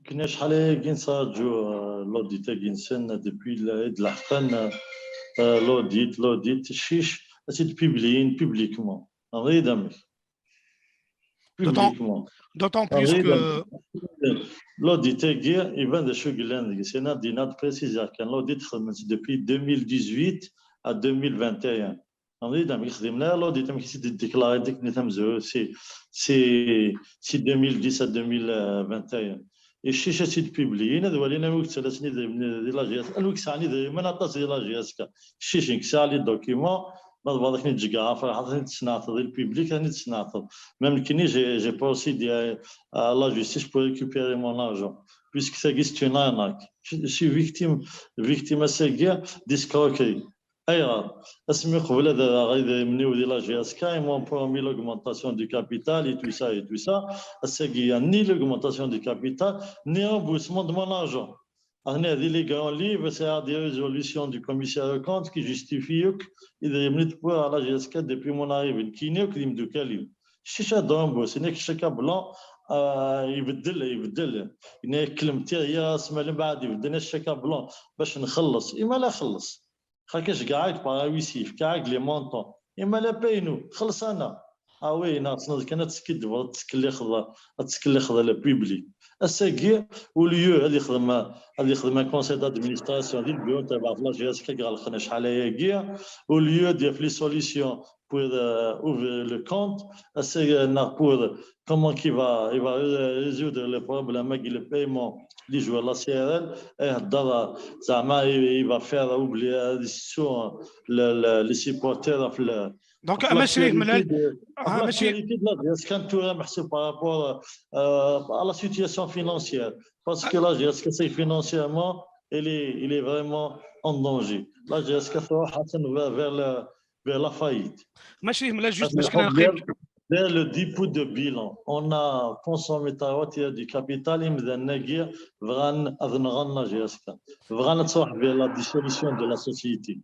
Kna acḥal ayagi nettraǧu, euh, l'audit-agi nsen depuis la-, i d-leḥqen, euh, l'audit, l'audit, cic, ad t-id-publiyin publiquement. Abrid amek? D'autant, Publiquement. d'autant plus que L'audit-agi, iban d acu yellan deg-s. Yenna-d, yenna-d préciser kan, l'audit xedmen-t depuis deux mille dix-huit à deux mille vingt et un. Abrid amek xedmen ara l'audit, amek i t-id-déclarer deg-nni tamezwarut, si, si, si deux mille dix à deux mille vingt et un. Et cic ad t-id-publiyin, ad walin anwa i yettalasen idrimen di la J S K, anwa i yesɛan idrimen aṭas di la J S K. Cic, nekk sɛiɣ les documents, ma tebɣiḍ ad ten-id-ǧegɛeɣ, ferḥeɣ ad ten-id-tesneɛteḍ, di le public ad ten-id-tesneɛteḍ. Même nekkini, j'ai, j'ai procédé à, à la justice pour récupérer mon argent, puisque tagi c'est une arnaque. Je, je suis victime, victime ass-agi d'escroquerie. Ayɣer? Asmi qbel ad rreɣ idrimen-iw di la J S K, ils m'ont promis l'augmentation du capital et tout ça et tout ça. Ass-agi, il y a ni l'augmentation du capital, ni remboursement de mon argent. Atni di les grands livres, c'est des résolutions du commissaire aux comptes qui justifient que idrimen i d-wwiɣ à la J S K depuis mon arrivée. Nekkini akk d imeddukal-iw. Cic ad rembourser, nekk chèque blanc, euh, ibeddel, ibeddel. Yenna-yak, "Klemti yas, ma lembaɛd ibeddel chèque blanc bac nxelleṣ." Ima la xelleṣ. Xaṭi ceggeɛ-ak par huissier, yefka-ak les montants. Ima la paynu, xelleṣ ana. Ah oui, neɣ tessneḍ kan ad teskiddbeḍ, ad tettkellixeḍ, ad tettkellixeḍ le public. Ass-agi, au lieu ad yexdem, ad yexdem un conseil d'administration di le bureau n terbaɛt la J S K i iɣelqen acḥal ayagi, au lieu ad yaf les solutions pour, euh, ouvrir le compte, ass-agi, neɣ pour comment qu'il va, il va ré-, résoudre le problème avec le paiement des joueurs de la C R L, et zeɛma il, il va faire oublier, euh, les, les, les supporters ɣef le, Donc, la ماشي fiabilité ملال. de, آه، la ماشي fiabilité de la J S K tura محسوب par rapport, euh, à la situation financière. Parce que la J S K, sa financièrement, il est, il est vraiment en danger. La J S K تروح vers, vers le, vers la faillite. ماشي ملال، juste Parce باش que كنا vers, نقيم. vers le dépôt de bilan, on a consommé trois tiers du capital, imdanen-agi bɣan ad nɣen la J S K. Bɣan ad tṛuḥ vers la dissolution de la société.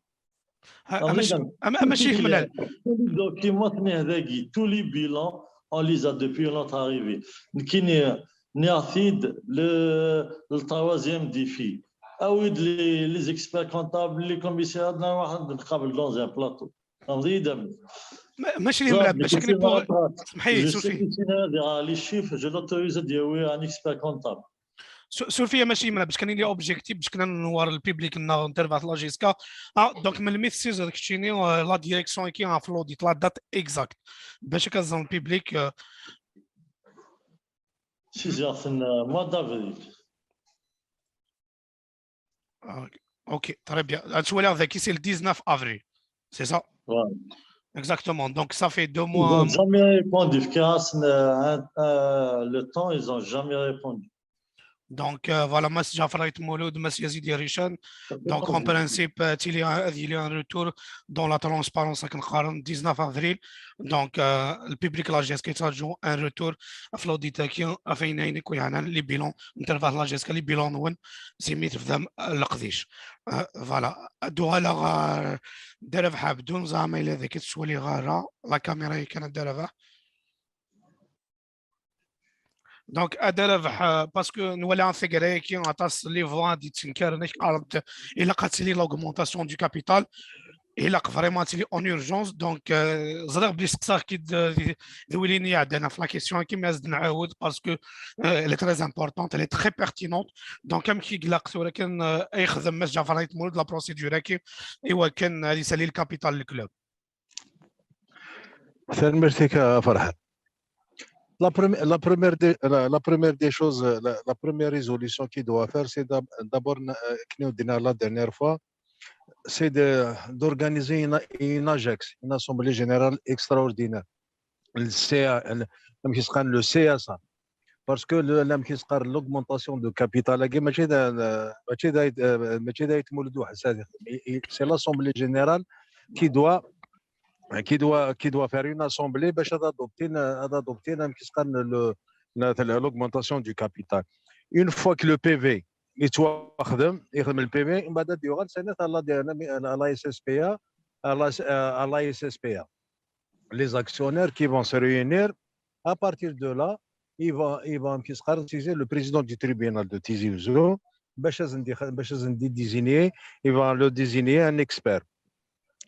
آه، ماشي، آه، ماشي ملال. Tous les documents, tous les bilans, on les a depuis notre arrivée. Nekkini, nniɣ-t-id, le, le troisième défi. Awi-d les, les experts comptables, les commissaires, ad nruḥ ad nqabel dans un plateau. Tfehmeḍ-iyi-d amek? ما-، ماشي ملال، باش كني بوغ-، سمحي، Je سولفي. Sais que les chiffres, je l'autorise ad yawi un expert comptable. سو-، سولفي ماشي ملال، باش كان لي objectif باش كنا نوار le public نغ نتربع في la J S K. اه، donc من الميت سيزر كتشيني، آه، la direction كي في l'audit، la date exacte. باش كنزن le public، آه، Six heures, c'est le mois d'avril. آه، OK، très bien. هاد شويه ذاكي c'est le dix-neuf avril. C'est ça? Ouais. Exactement. Donc ça fait deux Ils mois. n'ont jamais répondu. Fkiɣ-asen, euh, un, euh, le temps, ils ont jamais répondu. Donc, euh, voilà, Mass Jaffar Ayt Mouloud, Mass Yazid Yarichane. Donc, en principe, euh, il y a, il y a un retour dans la transparence à dix-neuf avril. Donc, euh, le public la J S K يترجو un retour في l'audit كي فين يكون يعني les bilans نتاع la J S K، les bilans نون سيميت في ذم القديش. آه، voilà. دوغالا غا داربح بدون زعما إلا ذاك تسولي غارة la caméra كانت داربح. Donc, اداربح، آه، parce que نولي ان فيغري كي عطاس les voix دي تنكر نك قالت إلا قاتلي l'augmentation du capital. إلا vraiment تلي en urgence. Donc, آه، زريغ بلي سقساغ كي د-، د-، دويليني عندنا في la question كيما زد نعاود parce que، آه، elle est très importante, elle est très pertinente. Donc كم كي قلقت، ولكن، آه، يخدم مس جعفر يتمولد la procédure كي إوا كان هذه سالي le capital le club. Merci, Farhan. La première, la première des, la, la première des choses, la, la première résolution qu'il doit faire, c'est d'ab-, d'abord, euh, que nous disons la dernière fois, c'est de d'organiser une, une AGEX, une assemblée générale extraordinaire. Le C A, le, le C S A. Parce que le, le l'augmentation de capital, c'est l'assemblée générale qui doit, qui doit, qui doit faire une assemblée pour adopter, adopter l'augmentation du capital. Une fois que le P V يتخدم يخدم ال P V, من بعد يغال سنة à la S S P A, à la S S P A. Les actionnaires qui vont se réunir, à partir de là, il va, il va, le président du tribunal de Tizi Ouzou, باش désigner, il va le désigner un expert.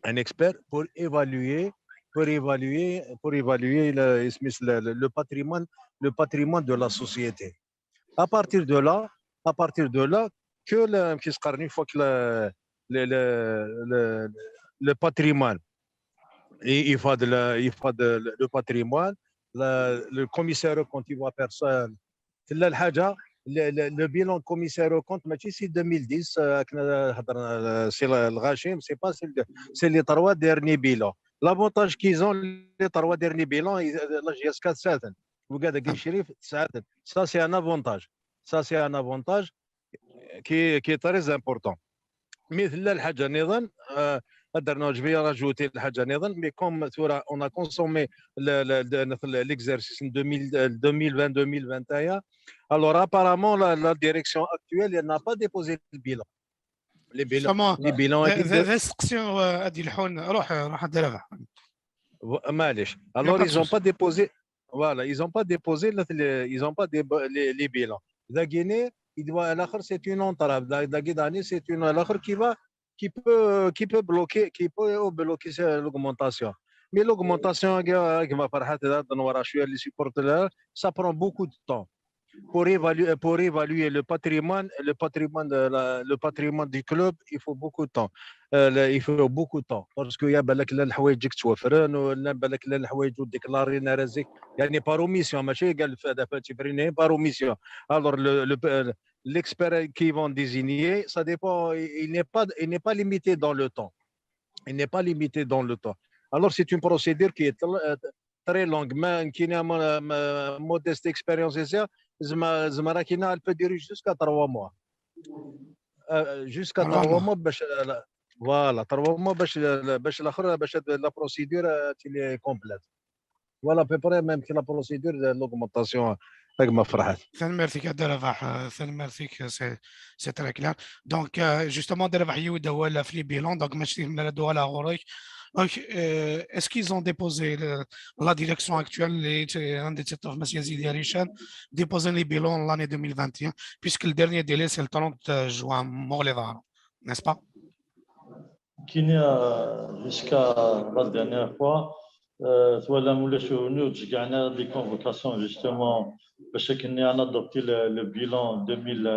Un expert pour évaluer, pour évaluer, pour évaluer le, le, le patrimoine, le patrimoine de la société. À partir de là, à partir de là, que le, une fois que le, le, le, le, le patrimoine, il, il va de la, il va de le patrimoine, le, le commissaire quand il voit personne, le, le, le bilan commissaire au compte, mais c'est deux mille dix, c'est le Ghachim, c'est pas, c'est les trois derniers bilans. L'avantage qu'ils ont, les trois derniers bilans, ils, là, jusqu'à sept. وقاعد قال شريف تسعة. Ça, c'est un avantage. Ça, c'est un avantage qui, qui est très important. Mais la حاجة نظن, euh, je vais rajouter la حاجة نظن, mais comme on a consommé l'exercice en deux mille, deux mille vingt, deux mille vingt et un, alors apparemment la, la direction actuelle, elle n'a pas déposé le bilan. Les bilans, les bilans, euh, alors ils n'ont pas déposé, voilà, ils n'ont pas déposé, ils n'ont pas les, les bilans. داكيني, il doit, c'est une entrave. داكيني, c'est une, qui va, qui peut, qui peut bloquer, qui peut bloquer l'augmentation. Mais l'augmentation, كيما فرحات هذا نورا شويه اللي supporte, ça prend beaucoup de temps pour évaluer, pour évaluer le patrimoine, le patrimoine, de la, le patrimoine du club, il faut beaucoup de temps. Euh, il faut beaucoup de temps. Parce que يا بالك لا الحوايج يجيك توفرن, ولا بالك لا الحوايج يجيو déclarés, يعني par omission, ماشي قال في هذا فاتي بريني, par omission. Alors, le, le, l'expert qui vont désigner, ça dépend, il n'est pas, il n'est pas limité dans le temps. Il n'est pas limité dans le temps. Alors, c'est une procédure qui est très longue. Mais كاين ma modeste expérience ici, زعما, زعما راه كاينه, elle peut durer jusqu'à trois mois. Euh, jusqu'à trois mois باش, voilà, trois mois باش, باش الاخر, باش la procédure تولي complète. Voilà à peu près même que la procédure de l'augmentation. Tanemmirt-ik a Dda Rabeḥ, tanemmirt-ik, c'est, c'est très clair. Donc, euh, justement, Dda Rabeḥ, yiwed awal في les bilans, donc ماشي ملا دوال غوريك. Donc, euh, est-ce qu'ils ont déposé le, la direction actuelle, les, عندي تيطف مسيا زيدي ريشان, déposé les bilans l'année deux mille vingt et un, puisque le dernier délai, c'est le trente juin, مغلظة, n'est-ce pas? كاين jusqu'à la dernière fois, euh, تولى مولاي شوفني وتشجعنا des convocations justement باش كنا adopté le, le bilan deux mille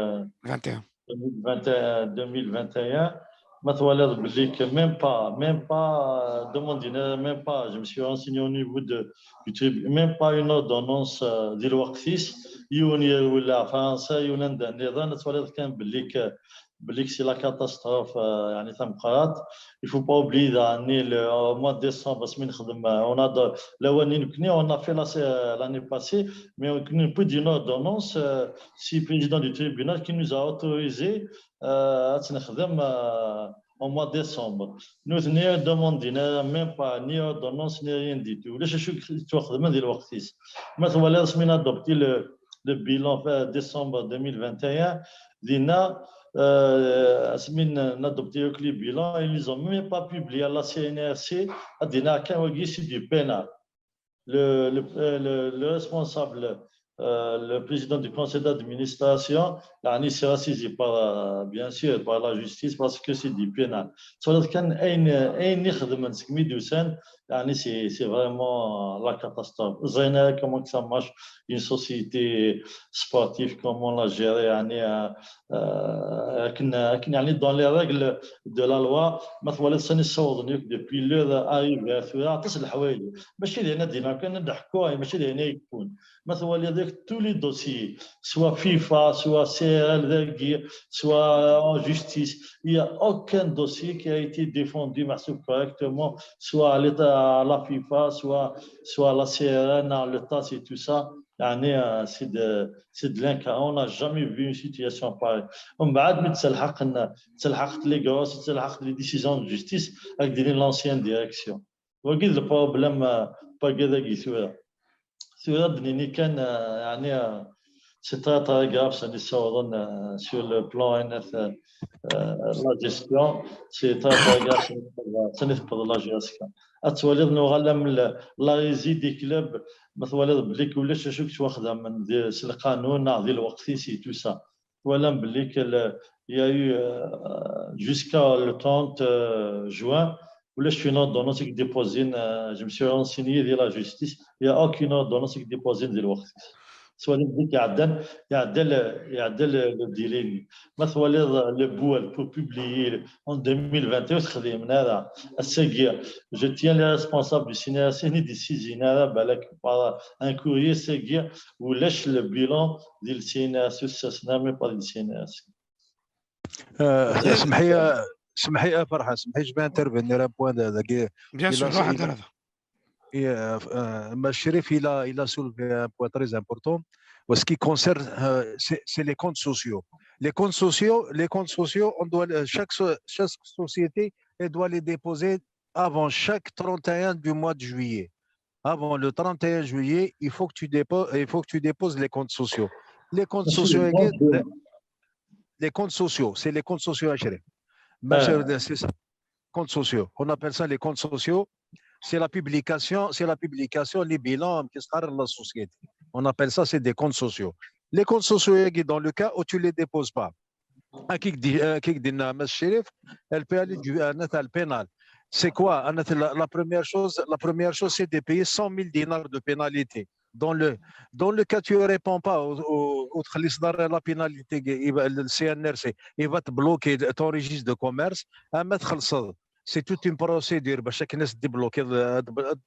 vingt et un, deux mille vingt et un, deux mille vingt et un. ما تولى بلي même pas, même pas, euh, demandé, même pas, je me suis renseigné au niveau de, du tribunal, même pas une ordonnance, euh, ديال وقتيس, يونير ولا فرنسا, يونان دان نظام, تولى كان بلي بلي c'est la catastrophe, euh, يعني تمقرات. Il faut pas oublier يعني le, au mois de décembre, سمين خدم, on a de, لو نكني, on a fait la, l'année passée, mais on a plus d'une ordonnance, euh, c'est le président du tribunal qui nous a autorisé, euh, à نخدم, euh, au mois de décembre. Nous, ni demandé, même pas, ni ordonnance, ni rien du tout. ولا شي شو تخدم هذه الوقت. ما تولى سمين adopté le, le bilan fin décembre deux mille vingt et un, دينا, euh, سمين adopté les bilans, ils les ont même pas publié à la C N R C, دينا كان وقي c'est du pénal. Le, le, euh, le, le responsable, euh, le président du conseil d'administration, يعني sera saisi par, euh, bien sûr, par la justice parce que c'est du pénal. Ça veut dire كان أين, أين يخدم سكمي دوسان, يعني c'est, c'est vraiment la catastrophe. زينا comment que ça marche, une société sportive comme on l'a gérée, يعني, euh, euh, كنا, كنا يعني dans les règles de la loi, ما تولي سني الصوت depuis l'heure arrivée, تصل الحوايج. ماشي لهنا دينا كنا نضحكوا, ماشي لهنا يكون. ما تولي tous les dossiers, soit FIFA, soit C R L, soit en justice. Il n'y a aucun dossier qui a été défendu, mais c'est correctement, soit à l'État, à la FIFA, soit, soit à la C R N, à l'État, c'est tout ça. يعني, euh, c'est de, c'est de l'incarnation. On n'a jamais vu une situation pareille. ومن بعد ما تسلحق، تسلحقت les grosses, تسلحقت les décisions de justice avec l'ancienne direction. وقيد le problème, euh, pas قاعد يسوي. Tura d-nini kan, euh, يعني, euh, c'est très, très grave, ça, les sur le plan, euh, euh, la gestion, c'est très, très grave, ça, ça, la G S K. Ad twaliḍ nuɣal am la, la régie des clubs, ma twaliḍ belli ulac acu yettwaxdamen di, s lqanun, neɣ di lweqt-is, et tout ça. Twalam belli que le, il y a eu, euh, jusqu'à le trente, euh, juin, ulac une ordonnance qui est déposée, euh, je me suis renseigné de la justice, il n'y a aucune ordonnance qui est déposée de l'Ouest. Soit les dit يعدل يعدل يعدل le délai. ما تولي le bout, pour publier en deux mille vingt et un, خدمنا هذا السجير. Je tiens les responsables du C N R C ni des saisines, بالك, par un courrier, السجير ولاش le bilan ديال le C N R C, ce n'est même pas du C N R C. آه، اسمح لي، اسمح لي، آه، فرحة، اسمح لي، je vais intervenir un point de, de, Bien sûr, il a, واحد il a, هذا. et, euh, euh, Machirif, il a, il a soulevé un point très important. En ce qui concerne, euh, c'est c'est les comptes sociaux. Les comptes sociaux, les comptes sociaux, on doit, euh, chaque, so- chaque société, elle doit les déposer avant chaque trente et un du mois de juillet. Avant le trente et un juillet, il faut que tu déposes, il faut que tu déposes les comptes sociaux. Les comptes Monsieur sociaux, le également, président, les comptes sociaux, c'est les comptes sociaux, Achérif. Ah. C'est ça. Comptes sociaux. On appelle ça les comptes sociaux. C'est la publication, c'est la publication, les bilans, qu'est-ce que la société. On appelle ça, c'est des comptes sociaux. Les comptes sociaux, dans le cas où tu ne les déposes pas, à qui dit, à qui dit, Monsieur Chérif, elle peut aller du, à, à le pénal. C'est quoi ? À la, la première chose, la première chose, c'est de payer cent mille dinars de pénalité. Dans le, dans le cas où tu ne réponds pas au, au, au تخلي صدر la pénalité, il va- le C N R C, il va te bloquer ton registre de commerce. أما تخلص, c'est toute une procédure باش راك الناس débloquer,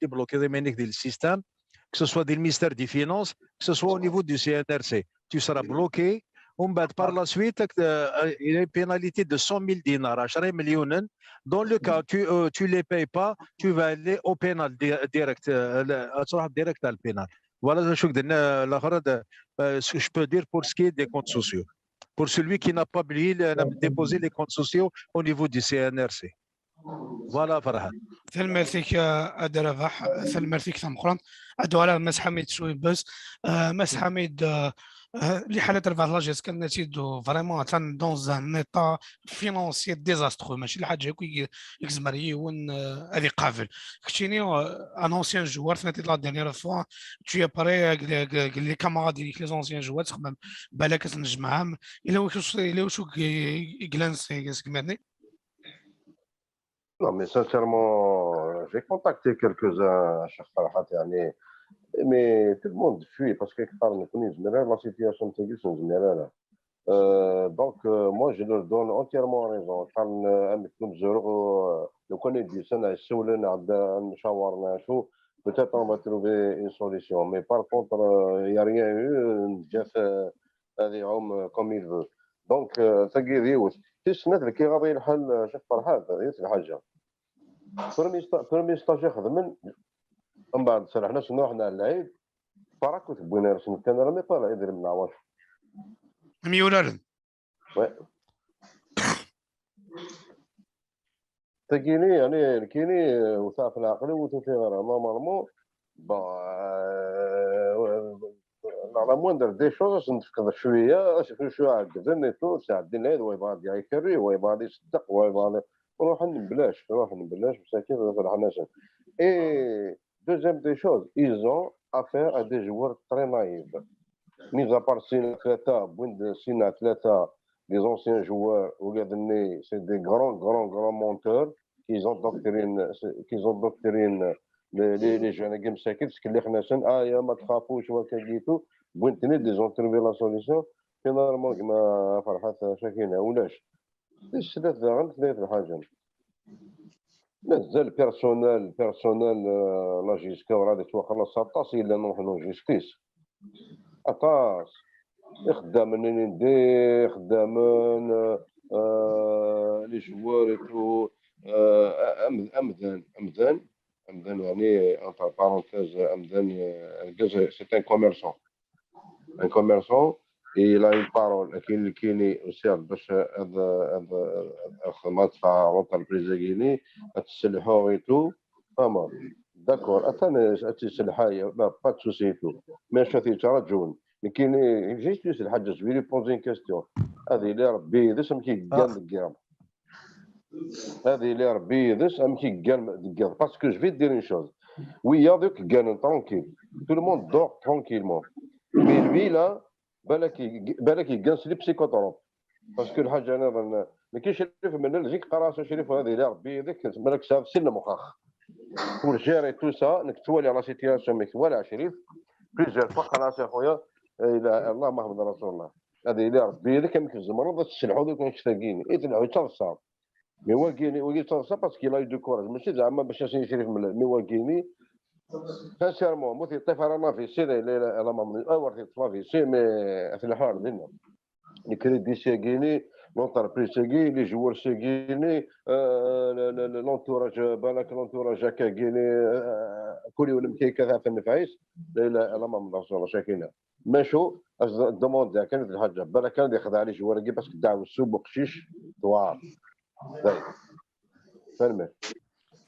débloquer les mecs du système, que ce soit du ministère des Finances, que ce soit au niveau du C N R C. Tu seras bloqué. ومن بعد, par la suite, euh, il y a une pénalité de cent mille dinars, عشرة مليون. Dans le cas où tu ne les payes pas, tu vas aller au pénal di- direct, euh, le- تروح direct à le pénal. Voilà ce que je, euh, ce que je peux dire pour ce qui est des comptes sociaux. Pour celui qui n'a pas oublié, il a déposé les comptes sociaux au niveau du C N R C. Voilà, Farhad. Tanemmirt-ik, euh, a Dda Rabaḥ, tanemmirt-ik tameqqrant. Ad uɣaleɣ Mass Ḥamid cwiya bas. Euh, Mass Ḥamid, euh, euh, liḥala terbaḥ la G S K n At Iddu, vraiment, atan dans un état financier désastreux. ماشي الحاجة يكون يزمر يون, euh, هذه قابل. كتشيني, euh, un ancien joueur, ثنيتي la dernière fois, tu es prêt, euh, les camarades, les anciens joueurs, تخمم بالك تنجمعهم. إلا واش، إلا واش يقلان سي، سي كماني. Non, mais sincèrement, euh, j'ai contacté quelques-uns, Cheikh Farhat, يعني, mais tout le monde fuit parce que la situation, c'est que c'est une, euh, donc, euh, moi, je leur donne entièrement raison. Quand, euh, un mec comme Zoro, euh, le connaît du Sénat, si vous voulez, peut-être on va trouver une solution. Mais par contre, euh, il n'y a rien eu, euh, Jeff, euh, هذه يعوم, euh, comme il veut. Donc, euh, تاكي ديوث. تيسنات لك يغضي الحل, آه، شيخ فرحات, هذه الحاجة. Premier sta-, premier stage يخدمن, من بعد سرحنا شنو رحنا على العيد, باراكو تبوينا رسم كان راه مي با العيد من عواش. ميولارن. Ouais. تاكيني يعني كيني, آه، وثاق العقل وتوفي غير normalement. Bon, euh, la moindre des choses, نفقد شوية, شوية عقدن et tout, c'est عدين العيد, ويبغى يدير كري, ويبغى يصدق, ويبغى نروح نبلاش, نروح نبلاش, مساكين, نروح نحناسن. Et deuxième des choses, ils ont affaire à des joueurs très naïfs. Mis à part Sina Tlata, Bouinde Sina Tlata, les anciens joueurs, وقاعد ني, c'est des grands, grands, grands menteurs qu'ils ont doctrine, qu'ils ont doctrine les, les, les jeunes, كيما مساكين, تسكلي خناسن, آه, يا ما تخافوش, وكا جيتو, بوين تني, ils ont trouvé la solution. Finalement, كما فرحات شاكينا, ولاش. السلات داغن, ثلاث الحاجة. مازال personnel, personnel, آه, la G S K وراه يتوخلص ساطاس إلا نروح la justice. Aṭas. Ixeddamen n indi, ixeddamen, euh, les joueurs et tout, euh, am- amdan, amdan, amdan, يعني, entre parenthèses, amdan, euh, argaz, c'est un commerçant. Un commerçant, et il a une parole. Akin lkini aussi, bac ad, ad, ad xedmeɣ l'entreprise-agi-ni, ad tt-sselḥuɣ et tout. Vraiment. D'accord. Attends, ad tt-sselḥuɣ, pas de souci et tout. Mais je suis ترجون. Nekkini, juste une seule حاجة, je vais lui poser une question. Ad yili Rebbi yid-s amek i yeggan deg yiḍ. Ad yili Rebbi yid-s amek i yeggan deg yiḍ. Parce que je vais te dire une chose. Wiyaḍ akk gganen tranquille. Tout le monde dort tranquillement. Mais lui là, balak i- balak yeggan s les psychotropes. Parce que lḥaǧa nniḍen, nekk Crif Mellal, zik qqareɣ-as a Crif, ad yili Rebbi yid-k, malak tesɛiḍ sin lemxax. Pour gérer tout ça, nekk ttwaliɣ la situation, mais voilà, Crif, plusieurs fois qqareɣ-as a خويا, إلا الله محمد رسول الله. Ad yili Rebbi yid-k, amek tzemreḍ ad tesselḥuḍ akk annect-agi. I telḥu d taḍsa. Mais wagi, wagi d taḍsa parce qu'il a eu du courage. Mačči zeɛma bac as-yini Crif Mellal, mais wagini, sincèrement, ma t-yeṭṭef ara l'A V C, la, la, la, la, awer t-yeṭṭef l'A V C, mais ad t-nḥar dinna. Les crédits-agi-ni, l'entreprise-agi, les joueurs-agi-ni, euh, le- le- le- l'entourage, euh, balak l'entourage-agi-ni, euh, كل يوم كي كذا في النفايس. لا إله إلا الله محمد رسول الله, شاكينا. Mais شو, الدوموند كانت الحاجة, بالك كان يخدع les joueurs-agi parce que دعوا السوق وقشيش, دوار. Tanemmirt.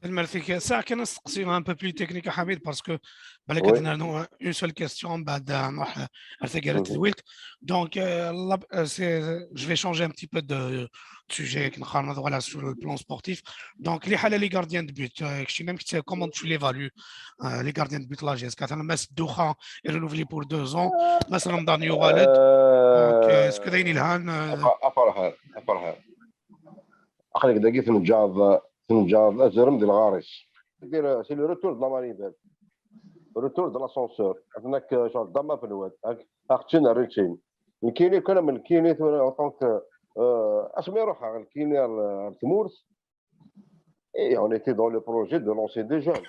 Tanemmirt-ik. Sɛiɣ kan asteqsi un peu plus technique a Ḥamid, parce que balak ad nernu une seule question, mbeɛd ad nruḥ ar taggara n tedwilt. Donc, euh, la- euh, c'est- je vais changer un petit peu de, de sujet, akken nxarmeḍ, voilà, sur le plan sportif. Donc, liḥala les gardiens de but, euh, keččini amek tt- comment tu l'évalues, euh, les gardiens de but, la G S K, مثلا Mass Ddukha est renouvelé pour deux ans, Mass Ramḍan yuɣal-d. Donc, euh, est-ce que d ayen yelhan, euh, Aferḥan, aferḥan. Aql-ik dagi tneǧǧaḍ, tneǧǧaḍ azrem di lɣar-is. C'est le retour de la manivelle. Retour de l'ascenseur. Atenak, euh, genre, dama fenwad. Aqtsin rritin. Nekkini, kan am nekkini, tura, en tant que, euh, asmi ruḥeɣ nekkini ar, ar tmurt, et on était dans le projet de lancer des jeunes.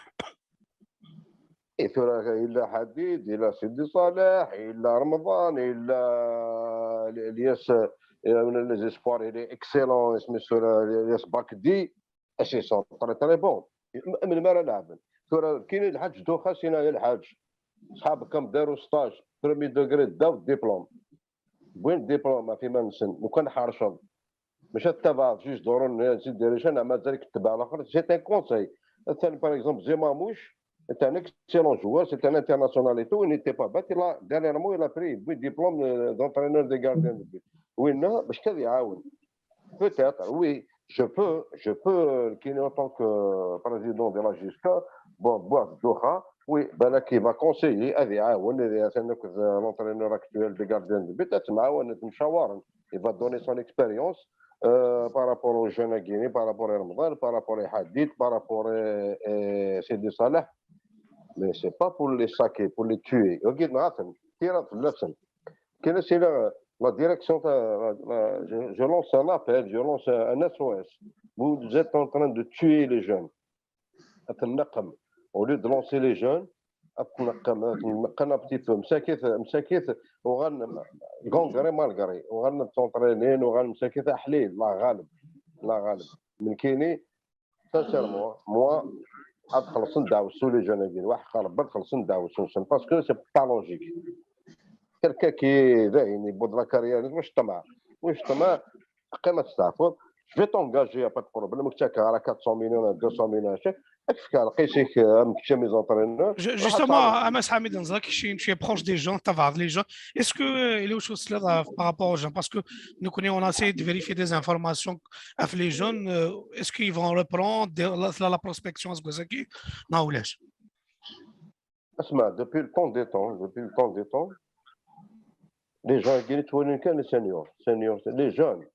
Et tura, il a Hadid, il a Sidi Saleh, il a Ramadan, il a Elias, euh, les espoirs, il est excellent, اسمه tura, Elias Bakdi. Et c'est sont très, très bons. Melmi ara leɛben? Tura, كاين الحاج دوخا, سينا الحاج. صحابك كم داروا stage, premier degré, داو الدبلوم. وين الدبلوم في ما نسن؟ وكان حارشهم. مش تبع juste دورون زيد ديريشن, مازالك تتبع الاخر. C'est un conseil. Par exemple, Zemamouche, c'est un excellent joueur, c'est un international et tout. Il n'était pas bête. Il a, dernièrement, il a pris, oui, diplôme, euh, d'entraîneur des gardiens de but. Oui, non, parce qu'il y a, oui. Peut-être, oui, je peux, je peux, euh, كاين, en tant que, euh, président de la G S K, bon, Bouad Doha, oui, بالك il va conseiller, هذه عاون, هذه عاون, euh, l'entraîneur actuel des gardiens de but, تمعاون, تمشاورن. Il va donner son expérience, euh, par rapport aux jeunes à Guinée, par rapport à Ramadan, par rapport à Hadid, par rapport à, à Sidi Saleh. Mais c'est pas pour les saquer, pour les tuer. Ok, نعرفهم. كاين سي لا، la direction, la- la- je, je lance un appel, je lance un S O S. Vous êtes en train de tuer les jeuns. تنقم. Au lieu de lancer les jeunes, تنقم, تنقم un petit peu. مساكيت, مساكيت, وغن, غونغري مالغري, وغن تونترينين, وغن مساكيت أحليل, الله غالب, الله غالب. من كيني, sincèrement, moi, ad xellṣen ddeɛwessu les jeunes-agi, waḥ xerben xellṣen ddeɛwessu-nsen, parce que c'est pas logique. Quelqu'un qui, dayen, يبوض la carrière, واش طمع؟ واش طمع؟ قيمة تستعفض. Je vais t'engager, y a pas de problème. كتاك على quatre cents millions, deux cents millions, هادشي. اكفك على قيسك, ام كتشا mes entraîneurs. Justement, Amas Hamid, نزرك شي, tu es proche des gens, تبع les gens. Est-ce que, euh, il est aussi là par rapport aux gens? Parce que nous connaissons, on a essayé de vérifier des informations avec les jeunes. Euh, est-ce qu'ils vont reprendre de- la, la, la prospection, est-ce que c'est qui? Non, ولاش. اسمع, depuis le temps des temps, depuis le temps des temps, les gens qui nettoient كان les seniors, seniors, les jeunes.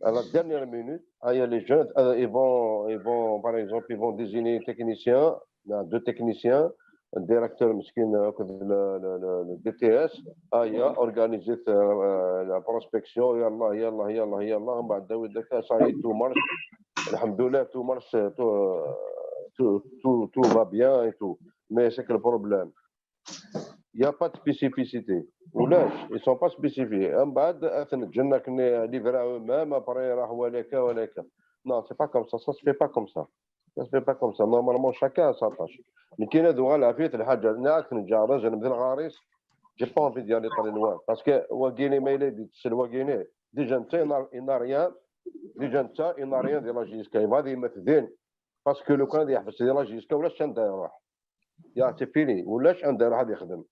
À la dernière minute, ah, il y a les jeunes, euh, ils vont, ils vont, par exemple, ils vont désigner un technicien, non, deux techniciens, un directeur مسكين, euh, le, le, le, le D T S, ah, il a organisé, euh, la prospection, يلا, يلا, يلا, يلا, ومن بعد داوي داك, ça y est, tout marche. الحمد لله, tout marche, tout, tout, tout, tout va bien et tout. Mais c'est que le problème, il n'y a pas de spécificité. Ulac, ils sont pas spécifiés. Mbeɛd ad ten-ǧǧen akken livrer à eux-mêmes, après راح ولا كا ولا كا. Non, c'est pas comme ça, ça se fait pas comme ça. Ça se fait pas comme ça. Normalement, chacun a sa tâche. Mais كاين هذو غير العافية الحاجة. ناك نجا راجل مثل غاريس. J'ai pas envie d'y aller très loin. Parce que wagini ما يلي يتصل wagini. Déjà نتا il n'a rien. Déjà نتا il n'a rien de la J S K. يبغى هذه يمثلين. Parce que لو كان يحبس ديال la J S K ولا شان داير يروح. يا c'est fini. ولا شان داير يروح يخدم.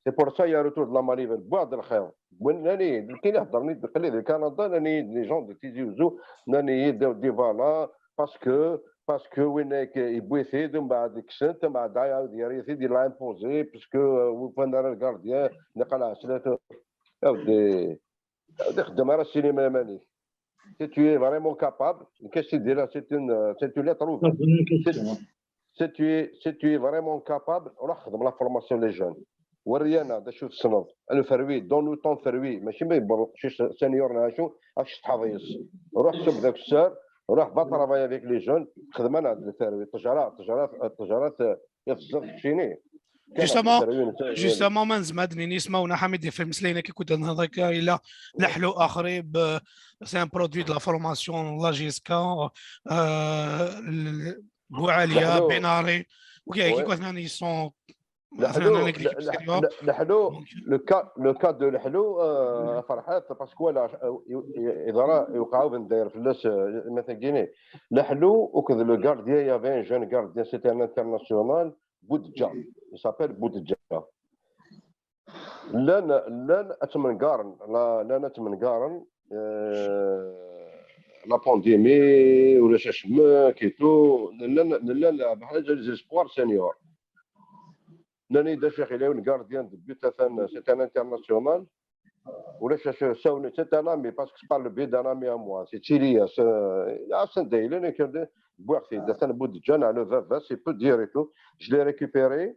C'est pour ça il y a retour de la manivelle. بعد الخير. وين راني كاين اللي هضرني قال لي كندا راني les gens de Tizi Ouzou راني des voilà parce que parce que وينك يبويثيد ومن بعد كسنت ومن بعد عاود يريثيد il a imposé parce que وفانا راه le gardien نقل عسلات. اودي اودي خدم على السينما مانيك. Si tu es vraiment capable, une question de là, c'est une, c'est une lettre ouverte. Si tu es, si tu es vraiment capable, روح خدم la formation les jeunes. ورينا هذا شو تصنف الفروي دون لو طون فروي ماشي ما يبر شي سينيور نعشو اش تحضيص. روح سب ذاك السار. روح va travailler avec les jeunes. خدمنا هذا الفروي التجاره التجاره التجاره يفزر شيني. Justement, justement, ما نزمد نينيس ما ونا حميد في مسلينا كي كنت نهضر الى لحلو اخري ب c'est un produit de la formation la J S K بوعاليه بيناري وكاع كي كنا ils sont لحلو le cas le cas de لحلو فرحات parce que ولا اذا راه يوقعوا بندير في الناس مثلا كيني لحلو وكذا le gardien il y avait un jeune gardien c'était un international بودجا il s'appelle بودجا لان لان اتمنقارن لان اتمنقارن la pandémie ولا شاش ما كيتو لان لان بحال les espoirs seniors لان اذا شيخ الى gardien de but c'est un international ولا شاش ساوني c'est un ami parce que par le biais d'un ami à moi c'est Tilias Hassan Dailen بوغتي دثان بودجان على فافا c'est peu dire et tout. Je l'ai récupéré.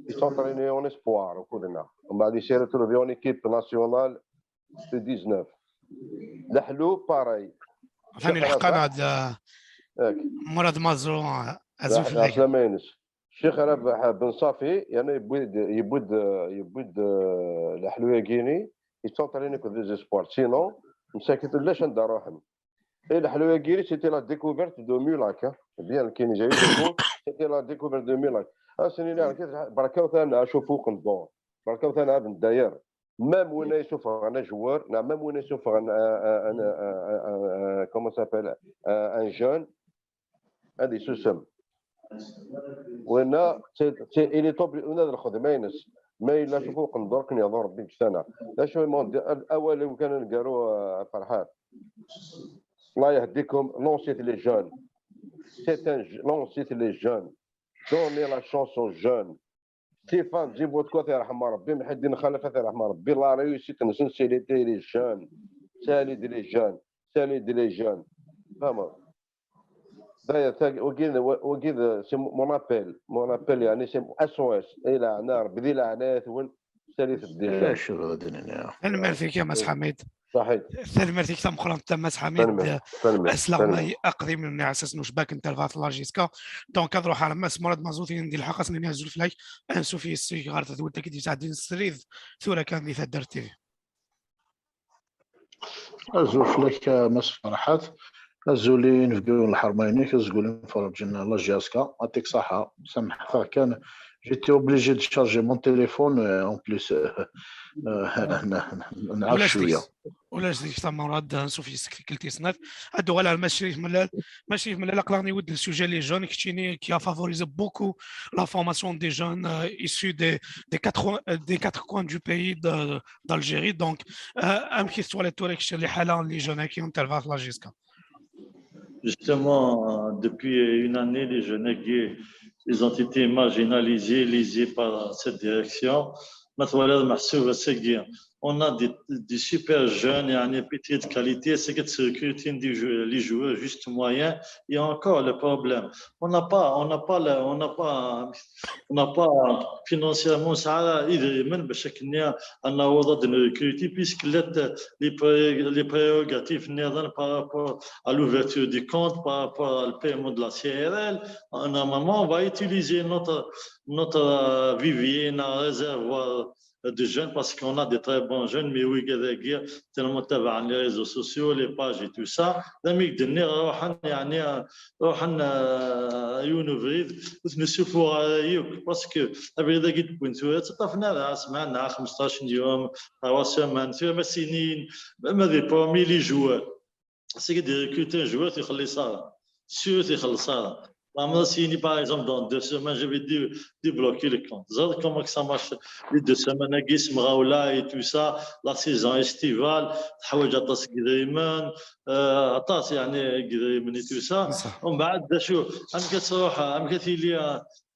Il s'entraînait en espoir وكلنا ومن بعد il s'est retrouvé en équipe nationale de dix-neuf. لحلو pareil. ثاني الحق انا هذا مراد مازرو عزوز على ما ينس. الشيخ رابح بن صافي يعني يبويد يبويد يبويد لحلو ياكيني. Il s'entraînait que des espoirs sinon مساكت لاش ندار روحهم. اي لحلو ياكيني c'était la découverte de Mulac. Bien كاين جاي c'était la découverte de Mulac. اسني لا بركاو ثاني اشوفو قندور بركاو ثاني هذا الداير. Même وين يشوف انا joueur même وين يشوف انا comment s'appelle un jeune هذه سوسم. وهنا il est obligé هنا الخدمه ينس ما الا شوفوا قندور كن يضر ربي بسنه. لا شو الاول كان نقارو فرحات. الله يهديكم. Lancez les jeunes. C'est un lancez les jeunes. Donnez la chance aux jeunes. Stéphane Djiboutko يرحم ربي محي الدين خلف يرحم ربي la réussite نسن c'est les jeunes. C'est les jeunes. C'est les jeunes. فهمت؟ داير وكيد وكيد c'est mon appel mon appel يعني c'est S O S. اي لعنه ربي ذي لعنه ثون. سالي في الديجا. شو هذا المال فيك يا مس حميد. صحيح. Tanemmirt-ik tameqqrant a Mass Ḥamid. Asleɣmay aqdim-nni ɛessas n ucbak n terbaɛt n la J S K. Donc ad ruḥeɣ ar Mass Murad Mazout i n-d-ilḥeq ad s-nini azul fell-ak. Ansuf yes-k ɣer tedwilt-agi d-yesɛeddin srid tura kan di Taddart T V. Azul fell-ak a Mass Ferḥat. Azul i inebgiwen n lḥerma-inek, azul i imferrǧen n la J S K. Atik ṣaḥa, samḥet-aɣ kan, j'étais obligé de charger mon téléphone, euh, en plus, euh, euh, nɛac cwiya. Ulac deg-s a Murad, ansuf yes-k tikkelt tis snat. Ad uɣaleɣ ma Crif Mellal, ma Crif Mellal aql-aɣ niwid le sujet les jeunes, keččini qui a favorisé beaucoup la formation des jeunes euh, issus des, des, quatre, euh, des quatre coins du pays de, d'Algérie. Donc, euh, amek i tettwaliḍ tura kečč liḥala n les jeunes-agi n terbaɛt n la J S K? Justement, euh, depuis une année, les jeunes, ils ont été marginalisés, lésés par cette direction. Ma twalaḍ meḥsub ass-agi, on a des, des super jeunes, يعني pétris de qualité, c'est que de recruter des jou- les joueurs juste moyens. Il y a encore le problème. On n'a pas, on n'a pas, le- on n'a pas, on n'a pas financièrement ça, idrimen باش كنا نعوض de recruter puisque les, les pré- les prérogatives par rapport à l'ouverture du compte, par rapport au paiement de la C R L, à un moment, on va utiliser notre, notre euh, vivier, notre réservoir de jeunes, parce qu'on a des très bons jeunes, mais oui, tellement tabaɛen les réseaux sociaux, les pages et tout ça. D amek d-nniɣ, ruḥen, yeɛni, ruḥen, euh, yiwen ubrid, ur ten-isufuɣ ara yakk, parce que abrid-agi d-wwin tura, ttaṭṭafen ara, semɛen neɣ xmesṭac n yum, trois semaines, tura ma sinin, ma des premiers les joueurs. C'est que des recruteurs, joueurs, tu xellis ça. Sûr, tu xellis ça. Par exemple, si par exemple, dans deux semaines, je vais dé- débloquer le compte. Vous savez comment que ça marche? Les deux semaines, la guise, là et tout ça, la saison estivale, تحوج aṭas n yidrimen, euh, aṭas, يعني, n yidrimen et tout ça. صح. ومن بعد, d acu, amek ad تروح, amek ad تيلي,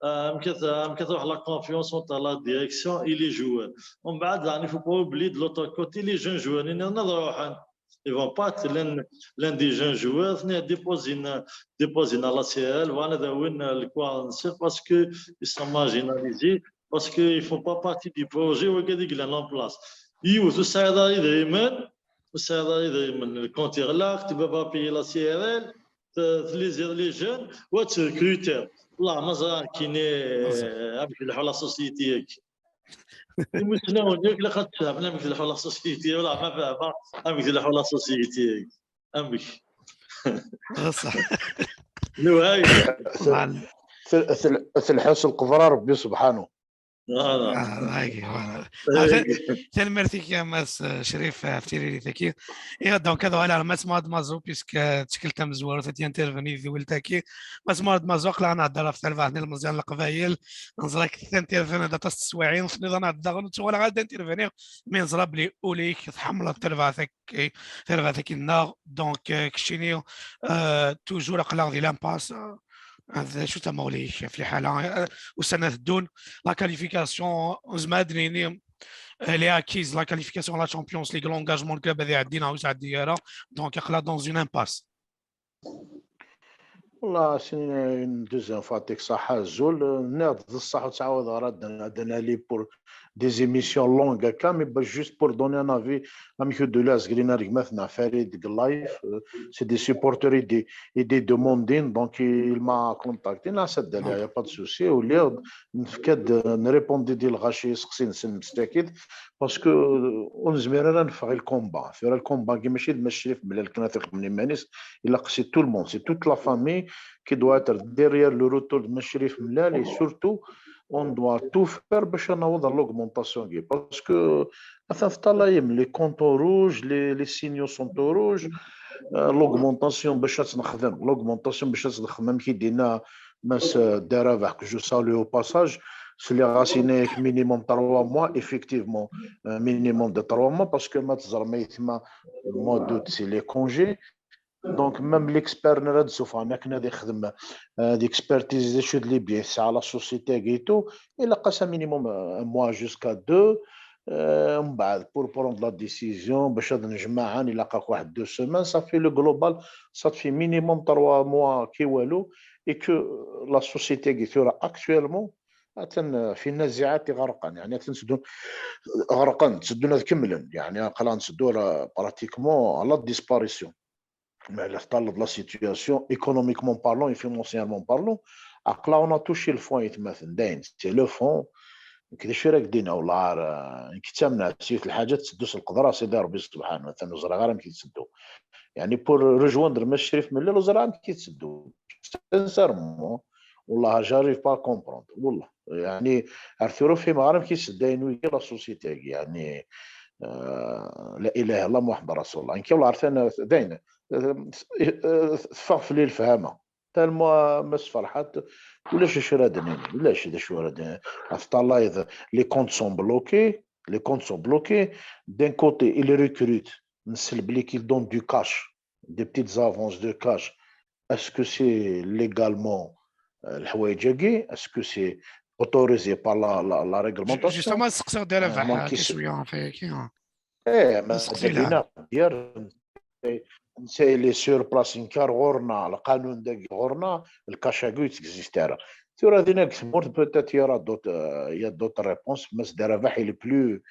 euh, amek ad, amek ad تروح la confiance entre la direction et les joueurs. ومن بعد, يعني, il faut pas oublier de l'autre côté, les jeunes joueurs, ils n'en ont rien. Ils vont pas être l'un, l'un des jeunes joueurs, ni déposer une, déposer une à la C R L, voilà, de win le quoi, parce que ils sont marginalisés, parce qu'ils font pas partie du projet, ou qu'il en place. Ils ont ça dans les, les comptes, là, tu peux pas payer la C R L, les, les jeunes, ou tu recrutes. Là, mais ça, qui n'est, avec la société. Imusnawen yakk ilaq ad tfehmen amek tleḥḥu la société, wala ma fehmeɣ amek tleḥḥu la société. Amek? Ɣas. Lewhayem. Voilà. Tel- tel- Telḥu s lqedra Rebbi subḥanu. Voilà. Ah, dagi, voilà. Ah, ta- tanemmirt-ik a Mass, eh, Crif, eh, ɣef tiririt-agi. Iɣ, donc, ad uɣaleɣ ɣer Mass Mohamed Mazo, puisque, eh, d tikkelt tamezwarut ad d-intervenir di tewlaft-agi. Mass Mohamed Mazo, aql-aɣ nehder ɣef terbaɛt n yilmeẓyen n Leqbayel. Neẓra-k tinterveniḍ aṭas n teswiɛin, tenniḍ-aneɣ-d daɣen ur tuɣaleḍ ara ad d-intervenir, mais neẓra belli ul-ik tḥemmleḍ terbaɛt-agi, terbaɛt-agi-nneɣ. Donc, eh, keččini, eh, toujours aql-aɣ di l'impasse. Eh, d acu tama ul-ik ɣef liḥala, eh, ussan-a teddun, la qualification, nezmer ad nini, eh, elle est acquise, la qualification à la Champions League, l'engagement n club ad iɛeddi neɣ ur iɛeddi ara, donc aql-aɣ dans une impasse. Wallah, c'est une deuxième fois, tek saḥa azul. Nniɣ-d d ṣṣeḥ ur ttɛawadeɣ ara ad ad nali pour des émissions longues akka, mais bah, juste pour donner un avis, amek ur d-uli azgrin ar gma-tneɣ Farid deg live, euh, c'est des supporters et des, et des demandin, donc il m'a contacté, ناس الدلع, y a pas de souci, وليغ نفكاد نريبوندي دي الغاشي سقسي نسن مساكيد, parce que ونزمير انا نفغي الكومبا, في الكومبا كي ماشي ما الشريف بلا الكنا تخدم لي مانيس, il a c'est tout le monde, c'est toute la famille qui doit être derrière le retour de Machirif Mlal, et surtout on doit tout faire باش نعوض l'augmentation كي, parce que ثلاثة لايم, les comptes au rouge, les, les signaux sont au rouge, euh, l'augmentation باش تنخدم, l'augmentation باش تنخدم كي دينا ماس دارابح, que je salue au passage, c'est les racines minimum trois mois, effectivement, un minimum de trois mois, parce que ما تزرميت ما le mois d'août c'est les congés. Donc même l'expert نرد سوفان كنا دي خدم, euh, d'expertise des choses les biens, c'est à la société et tout, il a un minimum, euh, un mois jusqu'à deux, euh, ومن بعد, pour prendre la décision, باش هاد نجمعها, il a واحد deux semaines, ça fait le global, ça fait minimum trois mois كي والو, et que la société qui est actuellement, أتن في النازعات غرقان, يعني أتن سدون غرقان, سدون هذا كملن, يعني قلان سدور pratiquement à la disparition. Mais la, la situation, économiquement parlant et financièrement parlant, aql-aɣ on a touché le fond, يتمثل داين, c'est le fond. كذا شي راك دينا والله, راه كي تامنا سيت الحاجات تسدو القدره سيدي ربي سبحانه وتعالى, زرا غير كي تسدو. يعني pour rejoindre ما الشريف من الليل وزرا كي تسدو. Sincèrement, والله j'arrive pas à comprendre, والله يعني, ارثورو في مغرب كي تسداين ويجي la société يعني, آه, لا اله الا الله محمد رسول الله, انكي والله عرفت انا داين, آه, آه, تفاق في الليل فهمه. Tellement ما فرحت, ولاش اش راه دنيني, ولاش اش راه دنيني. عرفت الله يذ-, les comptes sont bloqués, les comptes sont bloqués. D'un côté, ils recrutent, نسلب لي qu'ils donnent du cash, des petites avances de cash. Est-ce que c'est légalement, euh, الحوايج هاكي, est-ce que c'est autorisé par la, la, la réglementation? Justement, c'est ce que ça doit Euh, faire, manque question, en fait, hein. ايه, ما نسقسي دينا لها. ديال نسى les sur place, نكار غورنا القانون داك غورنا, الكاشاكو يتكزيست راه. ثورة دينا كثمورت, peut-être il y aura d'autres, euh, il y a d'autres réponses, mais دارابح il est plus,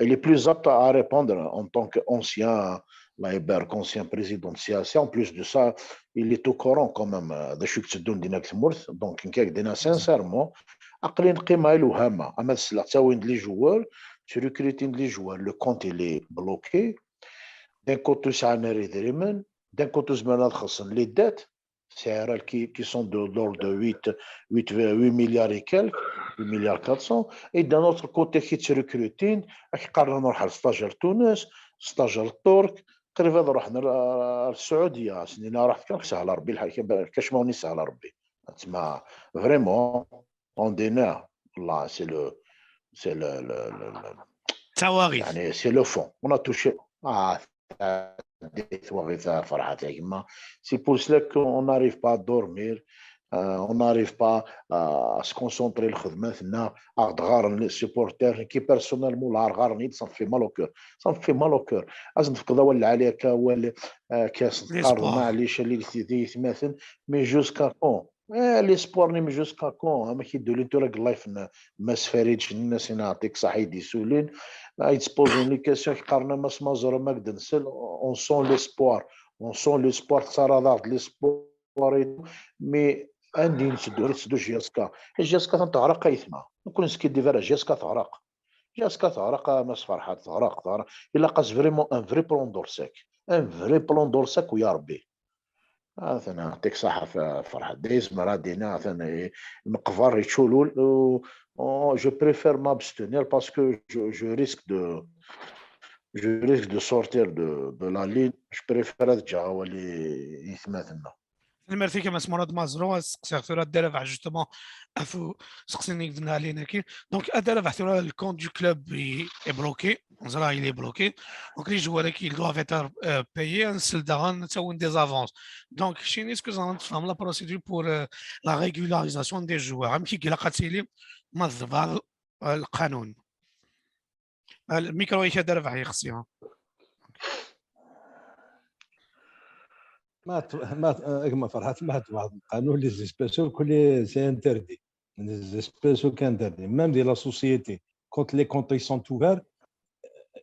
il est plus apte à répondre en tant qu'ancien, الله يبارك, ancien président de C A C. En plus de ça, il est au courant quand même, euh, de ce que tu donnes دينا كثمورت. Donc نكاك دينا sincèrement, Aql-i neqqim ɣer lewhama, ama d sla ttawin-d les joueurs, ttrekrutin-d les joueurs, le compte il est bloqué. D'un côté ur sɛin ara idrimen, d'un côté ur zmiren ad xellṣen les dettes, c'est R L qui, qui sont de, de l'ordre de huit, huit, huit milliards et quelques, huit milliards quatre cents, et d'un autre côté qui ttrekrutin, ad k-qqaren ad nruḥ ɣer stage ar Tunes, stage ar Ṭṭerk, qrib ad ruḥen ar, ar Saɛudya, s-nina ruḥ kan sahel Rebbi, lḥal kan, kacma ur isahel Rebbi. Tma, vraiment, on dénerve. Là, c'est le, c'est le, le, le, le- Tawaɣit. يعني, c'est le fond. On a touché. Ah, des soirées, ça, Farhat, avec moi. C'est pour cela qu'on n'arrive pas à dormir. Euh, on n'arrive pas à se concentrer. الخدمة تاعنا، à regarder les supporters, qui personnellement, la regarde, ça me fait mal au cœur. Ça me fait mal au cœur. أزن في قضاء ولا عليك ولا كاس L'espoir. معليش اللي يتمثل. Mais jusqu'à quand? Eh, l'espoir n'est jusqu'à quand? Ama ki d-ulin tura deg life n Mass Farid, nnas-in aɛṭik ṣaḥ i d-isulin. Ay d-sposent les questions, qqaren-am Mass Mazrou ma d-nsel, on sent l'espoir. On sent l'espoir, tettaraḍ-aɣ-d l'espoir et tout. Mais anda i netteddu, ur netteddu J S K. J S K teɣreq ay tma. Nekkni neskiddib ara, J S K teɣreq. J S K teɣreq, a Mass Farḥat, teɣreq, teɣreq. Ilaq-as vraiment un vrai plan d'Orsec. Un vrai plan d'Orsec, ya Rebbi. Atan, aɛṭik ṣaḥa, F-, Farḥat. Da yezmer ad d-iniɣ, atan, eh, meqber yeččulul, u-, u-, je préfère m'abstenir parce que je, je risque de, je risque de sortir de, de la ligne. Je préfère ad ǧǧeɣ awal i, i yetmaten-nneɣ. Tanemmirt-ik a Mass Murad Mazrou, ad seqsiɣ tura Dda Rabaḥ justement ɣef useqsi-nni i d-nna Alinaki. Donc, a Dda Rabaḥ, tura le compte du club est, est bloqué. On dirait il est bloqué. Donc, les joueurs qui doivent être euh, payés, nsel daɣen ad ttawin des avances. Donc, chez nous, est-ce que vous avez la procédure pour euh, la régularisation des joueurs? Amek i ilaq ad tili ma tebɛeḍ euh, lqanun? Le micro-ik a Dda Rabaḥ yexsi. ما ت- ما ت- كما فرحات ما تبعض القانون les espèces كل c'est interdit. Les espèces interdit. Même de la société, quand les comptes ils sont ouverts,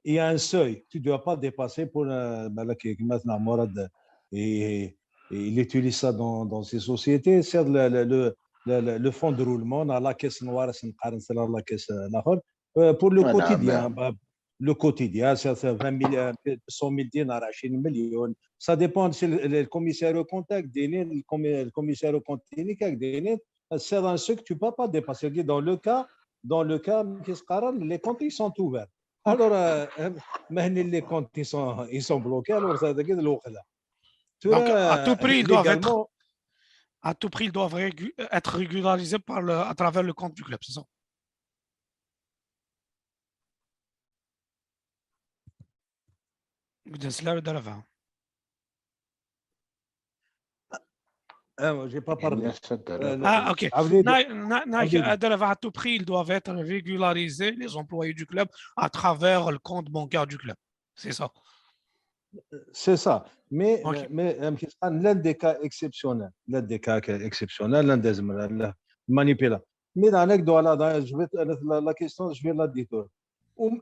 il y a un seuil. Tu ne dois pas dépasser pour euh, بالك كما مثلا مراد, il, il utilise ça dans, dans ses sociétés. C'est le, le, le, le, le fonds de roulement, on a la caisse noire, c'est la caisse, euh, pour le Voilà, quotidien. ben. Bah, le quotidien, c'est c'est vingt mille, euh, cent mille dinars, عشرين مليون. Ça dépend si le, le commissaire au compte, le commi- le commissaire au compte, c'est un seuil que tu ne peux pas dépasser. Dans le cas, dans le cas, qu'est-ce qu'on dit, les comptes ils sont ouverts. Alors, euh, مهني les comptes ils sont, ils sont bloqués, alors ça veut dire que Donc, à tout prix, ils doivent être, légalement, à tout prix, ils doivent régu- être régularisés par le, à travers le compte du club, c'est ça? Good, c'est là, Dda Rabaḥ. Ah, j'ai pas parlé. Yes, Dda Euh, Rabaḥ. Ah, ok. عاودي. Na- na- na- عاودي. à Dda Rabaḥ, à tout prix, ils doivent être régularisés, les employés du club, à travers le compte bancaire du club. C'est ça. C'est ça. Mais, Ok. euh, mais euh, كيف قال, l'un des cas exceptionnels, l'un des cas exceptionnels, l'un des manipula. Mais dans l'anecdote, là, dans- je vais, la, la question, je vais la détourner.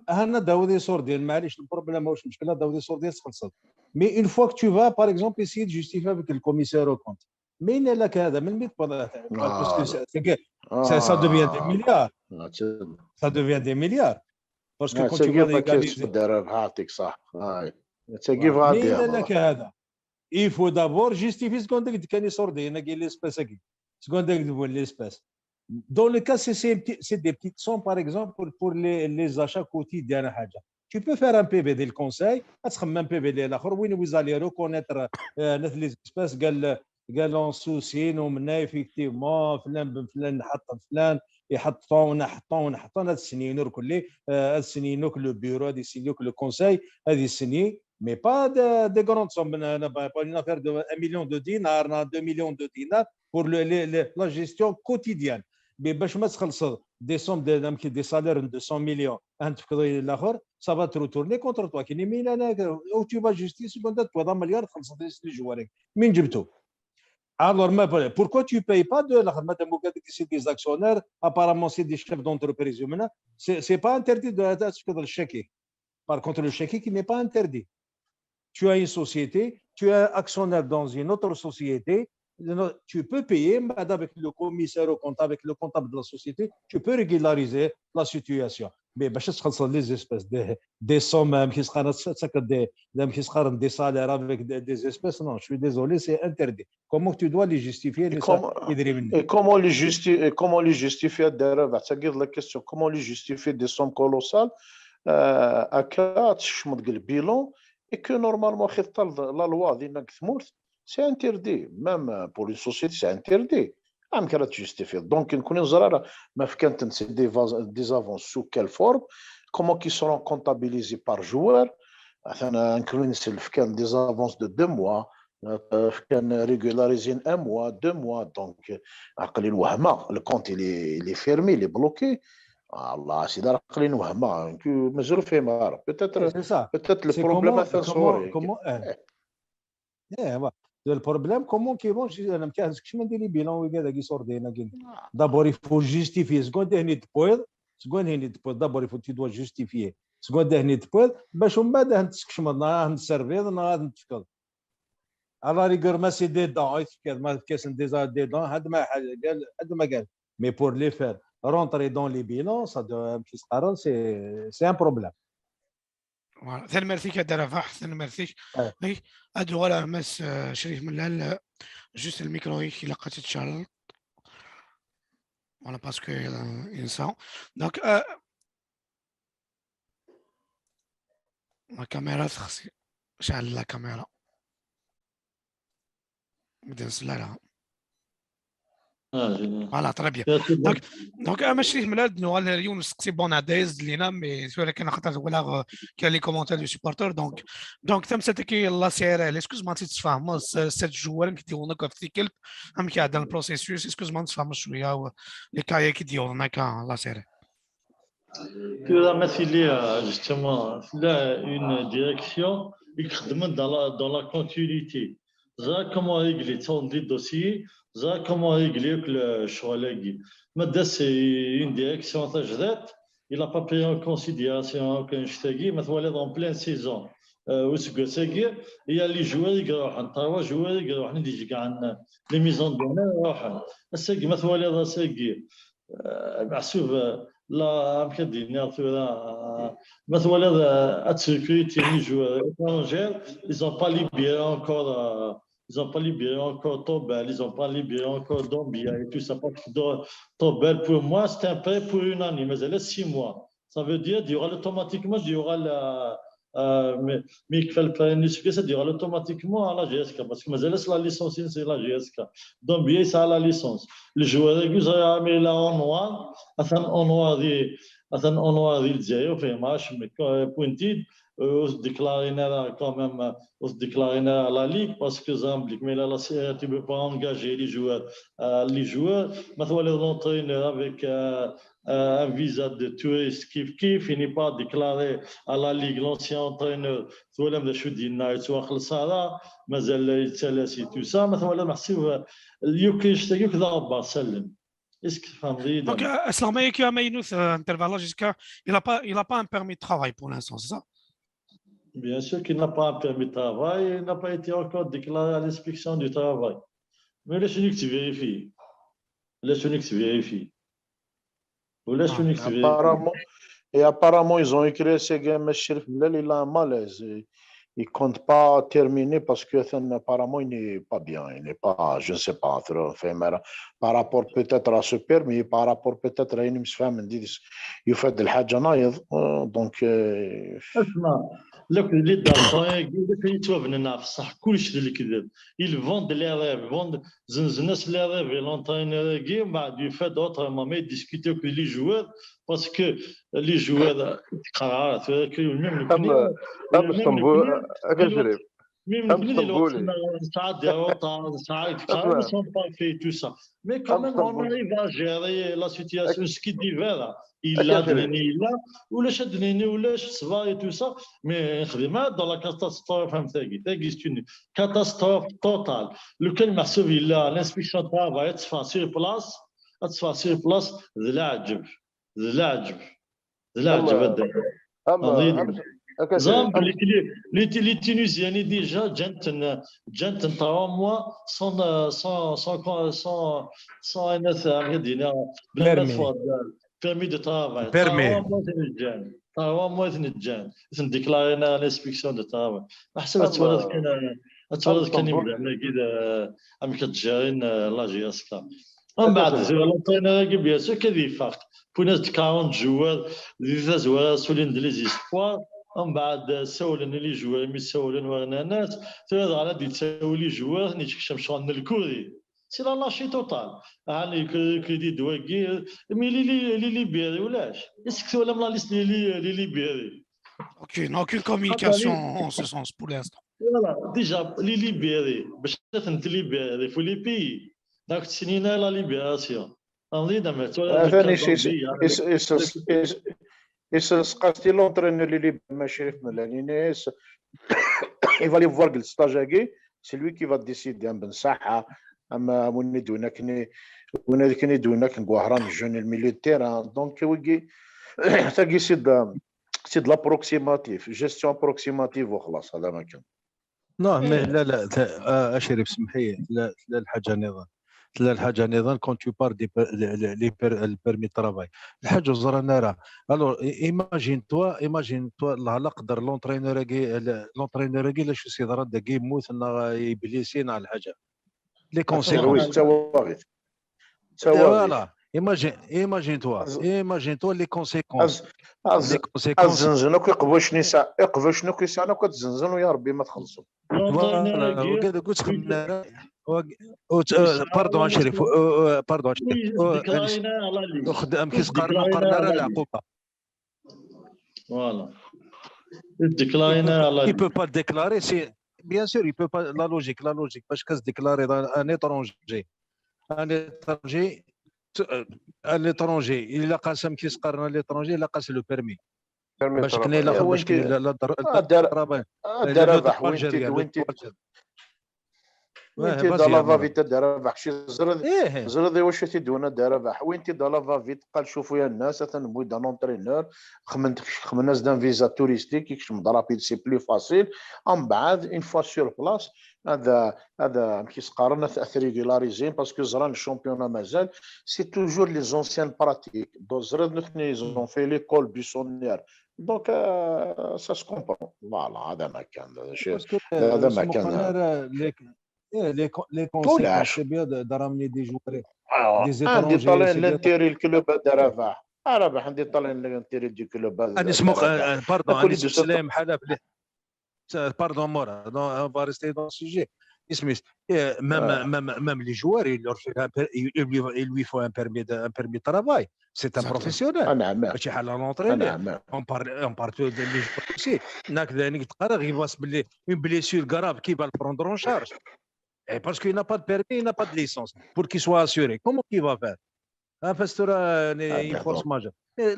هنا داودي سوردين, معليش, le problème, مش مشكلة, داودي سوردين خلصت. Mais une fois que tu vas, par exemple, essayer de justifier avec le commissaire au compte. Mais il est là, هذا, من مين تبغى, parce que ça, c'est que ça, ça devient des milliards. Ah, tu- Ça devient des milliards. Parce que Ah, quand c'est tu vas que pas légaliser, question de ربح, يعطيك الصحة. هاي. C'est que mais va il est dire. là, هذا. Il faut d'abord justifier ce qu'on dit, كان يصور دينا, l'espèce, ce qu'on dit, l'espèce. Dans le cas, c'est c'est un petit- c'est des petites sommes, par exemple, pour, pour les, les achats quotidiens, حاجة. Tu peux faire un P V ديال le conseil, تخمم un P V ديال الاخر, وين vous allez reconnaître euh, les espèces, قال قال en souci, ومنا effectivement, فلان بن فلان حط فلان, يحط طون، حط طون، حط طون, هاد السنين كل, آه، هاد السنين كل le bureau, هاد السنين كل le conseil, هاد السنين, mais pas de, des grandes sommes. هنا, pas une affaire de un million de dinars, deux millions de dinars pour le, les, les, la gestion quotidienne. Mais باش ما تخلص des sommes, des, des salaires de cent millions, un truc الاخر, ça va te retourner contre toi. كاين مين انا, où tu vas justice, كنت تبغى مليار تخلص les joueurs. مين جبتو؟ Alors, mais pourquoi tu payes pas de la, madame, c'est des actionnaires, apparemment c'est des chefs d'entreprise, c'est c'est pas interdit de, de, de le chèque. Par contre, le chèque qui n'est pas interdit. Tu as une société, tu es actionnaire dans une autre société, Non, tu peux payer, mais avec le commissaire au compte, avec le comptable de la société, tu peux régulariser la situation. Mais باش تخلص les espèces, des, des sommes, amek i s-qqaren, des, amek i s-qqaren, des salaires avec des, des espèces, non, je suis désolé, c'est interdit. Comment tu dois les justifier, Et les comment, idrimen-nni? Et comment les justifier, et comment les justifier à la question, comment les justifier des sommes colossales, euh, à quatre, je me le bilan, et que normalement, la loi, c'est interdit. Même pour une société, c'est interdit. Donc, nous avons des avances sous quelle forme, comment ils seront comptabilisés par joueur. Nous avons des avances de deux mois, euh, régularisées un mois, deux mois. Donc, euh, le compte, il est, il est fermé, il est bloqué. Allah, c'est dans le وهمة. Peut-être, peut-être le problème, comment, comment, eh, le problème, comment كيفاش انا ما كانش كش ما ندير les bilans وكذا كي صور دينا كاين. D'abord il faut justifier ce qu'on a هنا تبويض, ce qu'on a هنا تبويض. D'abord il faut, tu dois justifier ce qu'on a هنا تبويض باش ومن بعد هنتكشم راه نسرفيض راه نتفكر. على ريغور ما c'est des dons, يتفكر ما كاين des, des dons, هاد ما قال, هاد ما قال. Mais pour les faire rentrer dans les bilans, ça doit, c'est, c'est un problème. Voilà. Tanemmirt-ik a Dda Rabaḥ, tanemmirt-ik. Ad uɣaleɣ Mass, euh, Crif Mellal, euh, juste le micro-ik ilaq ad t-tcerreḍ. Voilà, parce que, euh, il sent. Donc, euh, la caméra, c'est la caméra. Voilà, très bien. Donc, donc, a Mass Crif Mellal, ad nuɣal ar yiwen n usteqsi, bon, ad d-yas lina, mais tura kan axaṭer walaɣ, euh, kra les commentaires du supporter. Donc, donc, tamsalt-agi, la C R L, est-ce que tzemreḍ ad tt-tesfehmeḍ s, s joueur i d-yewwḍen akk ɣef tikkelt, amek iɛedda le processus, est-ce que tzemreḍ ad tesfehmeḍ cwiya, euh, les cas-agi i d-yewwḍen akka la C R L? Tura ma tili, euh, justement, tella une direction i ixeddmen dans la, dans la continuité. Ẓriɣ comment régler, ttawiɣ-d les dossiers, ẓriɣ comment régler akk lecɣal-agi. Ma d-tas une direction tajdidt, il a pas pris en considération akk annect-agi, ma twaliḍ en pleine saison, euh, useggas-agi, il y a les joueurs i iruḥen, trois joueurs i iruḥen i d-iceggɛen les mises en demeure, ruḥen. Ass-agi ma twaliḍ ass-agi, euh, meḥsub, euh, la, amek ad d-iniɣ tura, euh, ma twaliḍ, euh, ad trecruter les joueurs étrangers, ils ont pas libéré encore, euh, ils ont pas libéré encore Tobel, ils ont pas libéré encore Doumbia et tout ça, parce que Do-, Tobel, pour moi, c'est un prêt pour une année, mais elle est six mois. Ça veut dire, il y aura automatiquement, il y aura la, euh, mais, mais il faut le prêt, ça, il y aura automatiquement à la G S K, parce que mais elle est la licence, c'est la G S K. Doumbia, c'est à la licence. Le joueur, il a en noir, attends, en noir, attends, en noir, il dit, enfin, match, mais, euh, pointed, euh, ur t-déclaré quand même, euh, ur t-déclaré à la ligue, parce que Zamblick, mais là, là, c'est, tu peux pas engager les joueurs, euh, les joueurs. Ma twaliḍ l'entraîneur avec, euh, euh, un visa de touriste, kif kif, il n'est pas déclaré à la ligue, l'ancien entraîneur, twalam d acu d-yenna, yettwaxelleṣ ara, mazal la yettalas et tout ça, ma twaliḍ meḥsub, euh, yakk annect-agi akk d aɣebbar, sallem. Est-ce que tfehmeḍ-iyi? Donc, euh, asleɣmay-agi amaynut, euh, intervalle jusqu'à, il a pas, il a pas un permis de travail pour l'instant, c'est ça? Bien sûr qu'il n'a pas un permis de travail, il n'a pas été encore déclaré à l'inspection du travail. Mais laisse-nous vérifier. Laisse-nous vérifier. Ou laisse-nous vérifier. Apparemment, et apparemment, ils ont écrit à ces gars, mais Chérif Bilal, il a un malaise. Il, il compte pas terminer parce que, enfin, apparemment, il n'est pas bien. Il n'est pas, je ne sais pas, enfin, mais par rapport peut-être à ce permis, par rapport peut-être à une femme, il fait de la, euh, donc, euh, اسمع، لك les dates, يقول لك يتوابننا في الصح، كلش د الكذب. Ils vendent les rêves, vendent, زنزنس les rêves, l'entraîneur-agi, ومن بعد يفاد autrement, mais discuter avec les joueurs, parce que les joueurs, même même نسعى ديروطا، نسعى يتكرر، ils sont pas faits, tout ça. Mais quand même, on arrive à gérer la situation, ce qui est divers. Il a donné, il a, ولاش donné, ولاش صبا et tout ça. Mais خدمة dans la catastrophe, فهمت؟ C'est une catastrophe totale. لو كان محسوب إلا l'inspection du travail تصفى sur place, تصفى sur place, d leɛǧeb. D leɛǧeb. D leɛǧeb. أما Ẓran belli les Tunisiens déjà ǧǧan-ten ǧǧan-ten trois mois sans euh, sans sans sans sans ayen ad d-iniɣ, permis de travail. Permis. Trois mois i ten-ǧǧan. Trois mois i ten-ǧǧan. I ten-déclarer à l'inspection de travail. Aḥseb ad twaliḍ kan ad twaliḍ kan imdanen-agi amek ad ttjirin la G S K. Mbeɛd l'entraîneur-agi bien sûr kan yeffeɣ. Wwin-as-d quarante joueurs di tazwara, ssulin-d les espoirs. Mbeɛd ssawlen i les joueurs, mi ssawlen, rnan-as, tura daɣen ad d-yettawi les joueurs, ad yekcem ccɣel n lkuri. C'est l'anarchie totale. Ɛni k- k- di ddwa-agi, mi les les les libérés ulac. Est-ce que twalam la liste les les les libérés? Aucune, aucune communication en ce sens pour l'instant. Voilà, déjà les libérés, باش تنت libérés, il faut les payer. Donc c'est la libération. On est dans le Isesqas-t l'entraîneur, les libérés, ma chrif, il va aller voir le stage, c'est lui qui va décider. Am Ben Saha, am win i d-wwin akken, win akken i d-wwin akken deg Wehran, jeune milieu de terrain. Donc wigi, tagi c'est de c'est de l'approximatif, gestion approximative وخلاص, هذا ما كان. Non, mais لا لا, أشرف, سمح لي, لا, لا, الحاجة نظام. لا, الحاجة نظام, quand tu parles des per- les- les- les per- le permis de travail, الحاجة زرنا راه. Alors, imagine-toi, imagine-toi, الله لا قدر, l'entraîneur, l'entraîneur, لا شو سي ضرب داكي يموت, نا يبليسي, نا الحاجة. Les conséquences. Oui, ça va. Voilà. Imagine, imagine-toi, imagine-toi les conséquences. Les conséquences. Ad zzenzen akk iqbucen i sɛan, iqbucen akk i sɛan akk ad zzenzen, u ya Rebbi ma txellṣem. Voilà, وكذا قلت خمنا. Pardon, Chérif, pardon, Chérif. أم كيس قارنا قرنا راه العقوبة. Voilà. Il peut pas le déclarer, c'est bien sûr, il peut pas, la logique, la logique, parce que se déclarer un étranger, un étranger, un étranger, il a قاسم كيس قارنا l'étranger, il a قاسم le permis. باش كنا لا باش كنا لا لا دار ربح وين تي وين تي وين تي دار ربح شي زرد زرد واش تي دونا دار ربح وين تي دار ربح قال شوفوا يا الناس اثن مويد ان اونترينور خمن خمن ناس دان فيزا توريستيك يكشم ضرابي c'est plus facile. من بعد une fois sur place هذا هذا كيس قارن اث ريغولاريزين parce que زران الشامبيون مازال c'est toujours les anciennes pratiques donc زرد نثني ils ont fait l'école buissonnière. Donc, euh, ça se comprend. Voilà, هذا ما كان. هذا ما كان. Les conséquences, c'est bien de ramener des joueurs, des étrangers. عندي طالعين l'intérêt الكلوب هذا رابح. رابح عندي طالعين l'intérêt du club هذا. أنا اسمو, pardon, أنا اسمو سلام حلب. Pardon, Mora, on va rester dans le sujet. اسمي, même, même, même les joueurs, il leur fait un, il, il lui, il lui faut un permis de, un permis de travail. C'est un professionnel. ماشي بحال l'entraîneur. On parle, on parle de les joueurs aussi. هناك ثاني تقرا غير باس باللي une blessure grave, qui va le prendre en charge? Et parce qu'il n'a pas de permis, il n'a pas de licence. Pour qu'il soit assuré, comment il va faire? Hein, parce que une force majeure.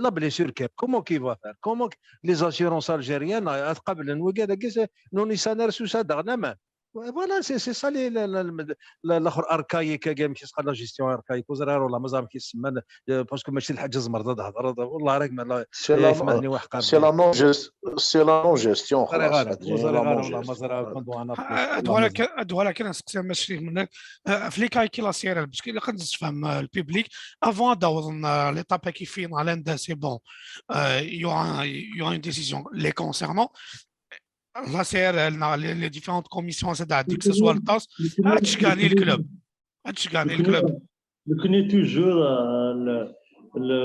La blessure, comment il va faire? Comment les assurances algériennes, non, ils s'en sous ça. Voilà, c'est ça les, la, la, la, la gestion archaïque, وزرار ولا مازال كيسمى, parce que ماشي الحاجه زمرضه تهضر, والله راك ما, سمحني واحد قال. C'est la non-gestion, خلاص. هاد هو كان نسقسي ماشي منك في les cas كي la C R L, parce que الا كنت تفهم le public, avant d'avoir l'étape كي فينال, c'est bon, il y aura une décision les concernant. La C R L, les différentes commissions, c'est-à-dire que ce soit le TAS, هادشي كاع le club, هادشي كاع le club. نكوني toujours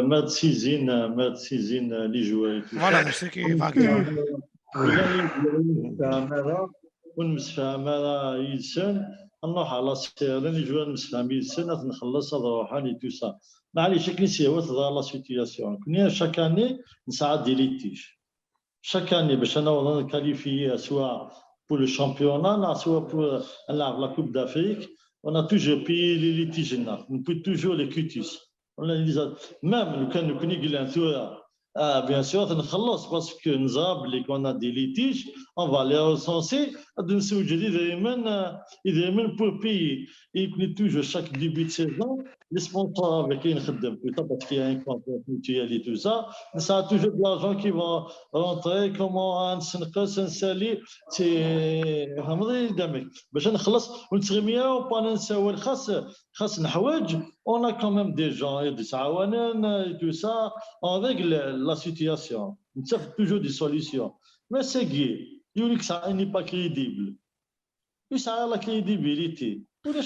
ما تسيزين, ما تسيزين les joueurs. Voilà, je sais qu'il va. ونمسفهم ara يدسن, نروح على la C R L, les joueurs نمسفهم يدسن, نخلص هذا روحاني tout ça. معليش, كي نسيو تظهر la situation. كنا chaque année نسعى des litiges. Chaque année, باش نعاودو نكاليفيي سواء pour le championnat, soit pour نلعب la Coupe d'Afrique, on a toujours payé les litiges, on paye toujours les quitus. Même لو كان نكون قلنا ثورة, bien sûr نخلص, parce que نزرب بلي qu'on a des litiges, on va les recenser, ad nessewǧed idrimen, idrimen pour payer. Et puis toujours chaque début de saison, les sponsors avec qui نخدم كل ça, parce qu'il y a un contrat mutuel et tout ça, ça a toujours de l'argent qui va rentrer, comment نسنقص نسالي, c'est فهمتي دامك باش نخلص ونتغمية وبانا نساول خاص خاص نحواج, on a quand même des gens يتعاونن et tout ça, on règle la situation, نشوف toujours des solutions. Mais c'est qui يقول لك ça n'est pas crédible. يسعى la crédibilité.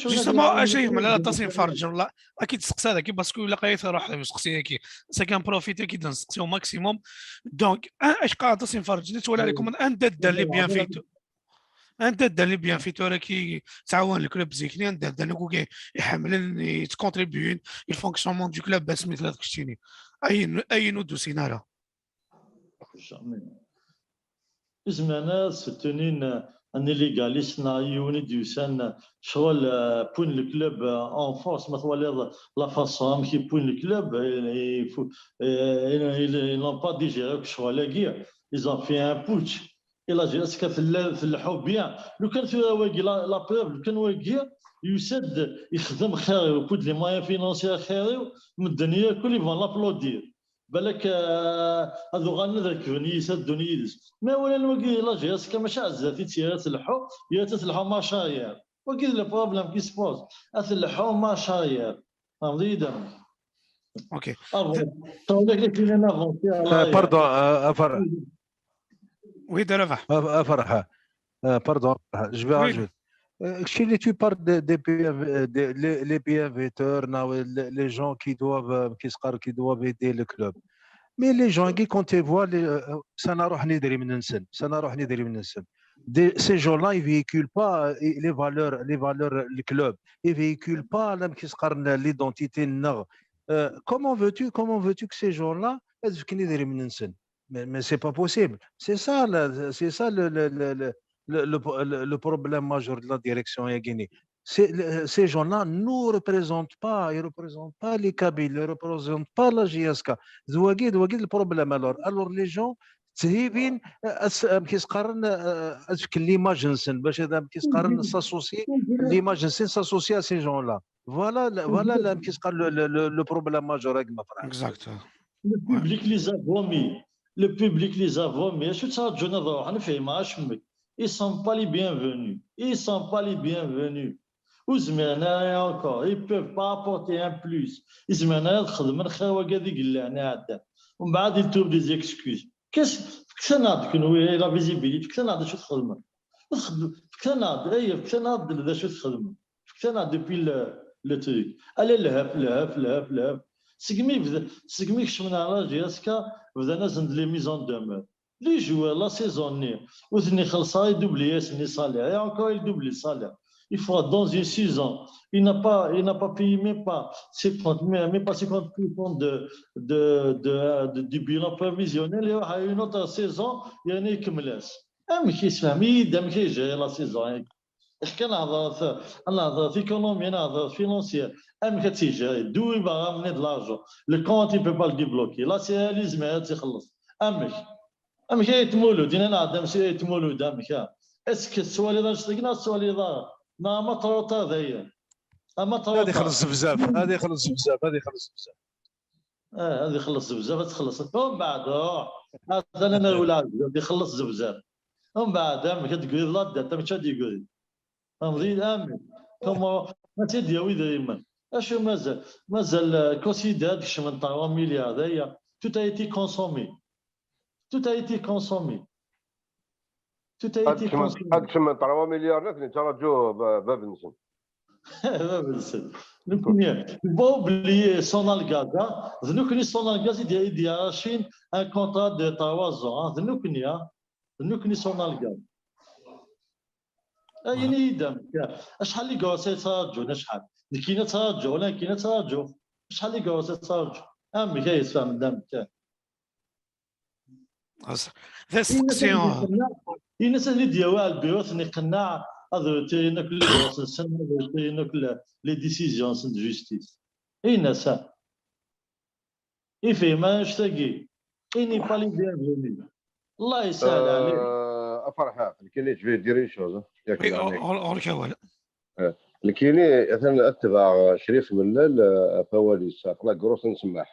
Justement, اش يهم على تصميم فرج والله اكيد تسقسى هذاك parce que الا قريت روح تسقسي هكي c'est qu'un profiter كي نسقسيو maximum. Donc اش قاعد تصميم فرج اللي تولى عليكم un des deux les bienfaiteurs, un des deux les bienfaiteurs كي تعاون الكلوب زيكني, un des deux اللي يحملن يتكونتريبيون الفونكسيونمون دو كلوب باش مثل هذاك الشيء اي اي نودو سينارا. Jamais. Izmer ad soutenir un illégaliste neɣ yiwen i d-yusan ccɣel, euh, pour le club, euh, en force, ma twaliḍ la façon amek i pour le club, il faut, euh, ils n'ont pas digéré ccɣel-agi, ils ont fait un putsch. Et la J S K tella tleḥḥu bien. Lukan tura wagi la preuve, lukan wagi yusa-d yexdem xir-iw, pour les moyens financiers xir-iw, medden yakk ils vont l'applaudir. Balak ad uɣalen ad rekben yis, ad ddun yid-s. Ma walan wagi la J S K mačči ɛzat-itt yara tleḥḥu, yara tleḥḥu ma charière. Wagi d le problème qui se pose. Ad tleḥḥu ma charière. Fehmeḍ-iyi-d amek? Ok. Ṭawla kif ilan avanti. Pardon, a Ferḥ. Oui, de Rabaḥ. A Ferḥ. Pardon, je vais rajouter. Actually, tu parles des, des, les bienfaiteurs, les gens qui doivent, qui doivent aider le club. Mais les gens qui, quand ils voient, ça n'a rien de, ces gens-là, ils véhiculent pas les valeurs, les valeurs du club. Ils véhiculent pas l'identité. Comment veux-tu, comment veux-tu que ces gens-là, mais, mais c'est pas possible. C'est ça, c'est ça le, le, le, le, le, le problème majeur de la direction Yagini. Ces gens-là ne représentent pas, ils représentent pas les Kabyles, ils représentent pas la J S K. C'est le problème alors. Alors les gens, c'est l'image, l'image, s'associer à ces gens-là. Voilà, voilà le, le, le problème majeur. Exact. Le public les a vomi. Le public les a vomi. Acu ttṛaǧun ad ruḥen, fehmeɣ acemmek. Ils sont pas les bienvenus. Ils sont pas les bienvenus. Ur zmiren ara encore. Ils peuvent pas apporter un plus. Ur zmiren ara ad xedmen xir wagad i yellan iɛeddan. Umbeɛd ils trouvent des excuses. Qu'est-ce, fket-aneɣ-d kenwi la visibilité, fket-aneɣ-d acu txedmem. Fket-aneɣ-d, ay, fket-aneɣ-d d acu txedmem. Fket-aneɣ-d depuis le, le truc. Ala lhef, lhef, lhef, lhef. Segmi, segmi kecmen ar la J S K, bdan-asen-d les mises en demeure. Les joueurs, la saison-nni, ur ten-ixelleṣ ara, idubli-asen les salaires. Et encore, il double les salaires. Il faut dans une saison, il n'a pas, il n'a pas payé même pas cinquante, même pas cinquante pour cent de, de, de, de, du bilan prévisionnel. Et à une autre saison, il y a une équipe. Amek, isfhem-iyi-d amek ay yejri la saison. Akken nehḍer, nehḍer économie, nehḍer financier, amek ad tt-yejri? D'où il va ramener de l'argent? Le compte, il peut pas le débloquer. La C L I yezmer ad tt-ixelleṣ. Amek? Amek ay Mulud? Ini-aneɣ-d amek ay Mulud, amek? Est-ce que tettwaliḍ annect-agi neɣ tettwaliḍ ara? Neɣ ama trop tard dayen? Ama trop tard. Ad ixelleṣ bzaf, ad ixelleṣ bzaf, ad ixelleṣ bzaf. Ah, ad ixelleṣ bzaf, ad txelleṣ. Umbeɛd, ruḥ. Atan ad nerwel bzaf, ixelleṣ bzaf. Umbeɛd, amek ad d-tegriḍ la dette, amek ad d-yegri? Fehmeḍ-iyi? Amek? Comment ad tt-id-yawi idrimen? Acu mazal? Mazal, euh, considérer ad kecmen trois milliards, aya. Tout a été consommé. Tout a été consommé. Tout a été consommé. Ad kecmen trois milliards, nitni ttṛaǧu bab-nsen. Bab-nsen. Nekkni, faut pas oublier Sonalgaz, ah. D nekkni Sonalgaz i d-, i d-yerracin un contrat de trois ans, ah. D nekkni, ah. D nekkni Sonalgaz. Ayen i yi-d-, amek, acḥal n yigerrusen i ttṛaǧun, acḥal? Nekkini ad ttṛaǧuɣ, wala nekkini ad ttṛaǧuɣ. Acḥal n yigerrusen i ttṛaǧun? Amek ay yesfehmed amek? D asteqsi. Ini-as ad iyi-d-yawi Albert, ad ten-iqenneɛ, ad retirin akk les droits-nsen, ad retirin akk les décisions-nsen de justice. Ini-as, ah. Ifhem annect-agi. Il n'est pas le bienvenu. Allah yesahel ɛlek. A Ferḥa, je vais dire une chose. Ɣur-k awal. Nekini, atan ad tebɛeɣ Crif Mellal, eh, ɣef wawal-is, ɣef la grosse n ssmaḥ.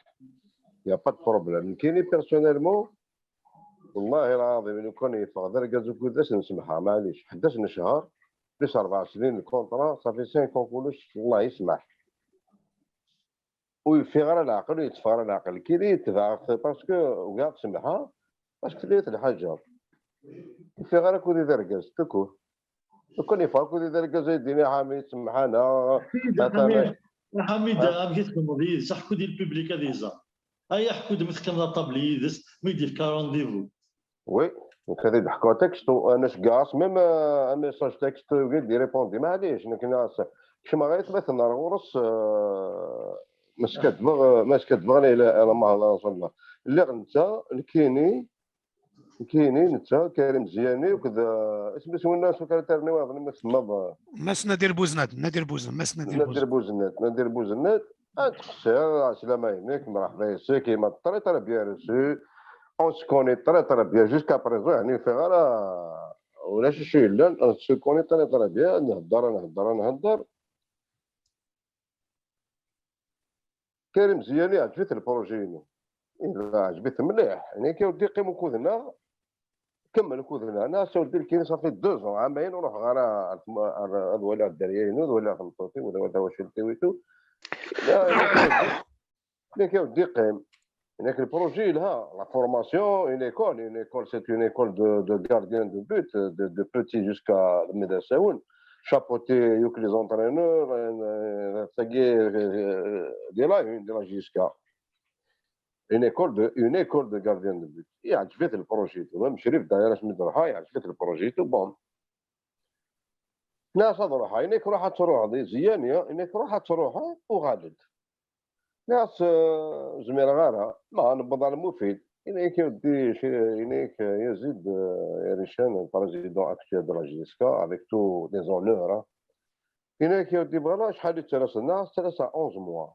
Y a pas de problème. Nekini, personnellement, wallahi lɛaḍim, lukan yeffeɣ d argaz ukud d ass n ssmaḥ, maɛlic, ḥdac n ccher, plus rebɛa snin n contrat, ça fait cinq ans kulec, Allah yesmaḥ. Ur yeffiɣ ara leɛqel, ur yetteffeɣ ara leɛqel. Kini yetbeɛ, parce que ugaɣ semḥa, parce que tella lḥaǧa. Ur yeffiɣ ara akud d argaz, tukur. Lukan yeffeɣ akud d argaz, ay d-ini Ḥamid, semḥana, Ḥamid, Ḥamid, amek i txedmeḍ yid-s? Ḥku-d i lpiblik ad iẓer. Ay, ḥku-d mi teqqimeḍ aṭabli yid-s, mi d-yefka rendez-vous. Oui, nekk ad d-ḥkuɣ texto, ana ceggaɣ-as même, euh, un message texto, yugi d-irépondi, maɛlic, nekk nniɣ-as kecmeɣ ɣer tma tenɣer ɣur-s, euh, ma skaddbeɣ, ma skaddbeɣ la ilaha illallah, la rasulullah. Lliɣ netta, nekkini, nekkini, netta, Karim Ziyani, akked, euh, isem-is winna, secrétaire-nni wayeḍ, ma tsemmaḍ, euh, Mass Nadir Bouznad, Nadir Bouznad, Mass Nadir Nadir Bouznad, Nadir Bouznad, ad tqeṣṣer, ɛeslama-inek, mreḥba yes-k, il m'a très très bien reçu. On se connaît très très bien jusqu'à présent, يعني في غير ولا شي شي لا، on se connaît très très bien, نهضر نهضر نهضر. كريم زياني عجبت البروجي، إذا عجبت مليح، يعني كي ودي قيم وكوذنا، كمل كوذنا. انا سولت لك صافي deux ans، عامين، نروح غير ال-، ال-، الولاء الدريين، الولاء في الطوطي، ولا ولا واش التويتو. لا، لا، كي ودي قيم. هناك البروجي لها la formation، une école، une école، c'est une école de, de gardien de but, de, de petit jusqu'à المدرسة. Chapeauté يوك les entraîneurs، تاكي دي لا، دي لا جيسكا. Une école de, une école de gardien de but. يعجبت البروجي، تمام؟ شريف داير اسمي دروحها، يعجبت البروجي، تو بون. ناس اضروحها، انك روح تروح دي زيانية، انك روح تروح وغالد. ناس، آه، زمير غارة، ما نبض على المفيد. انك يودي شي، انك يزيد، آه، يا ريشان، le président actuel de la جيسكا، avec tous les honneurs، hein. انك يودي بغلا شحال يتسرس الناس، ثلاثة onze mois.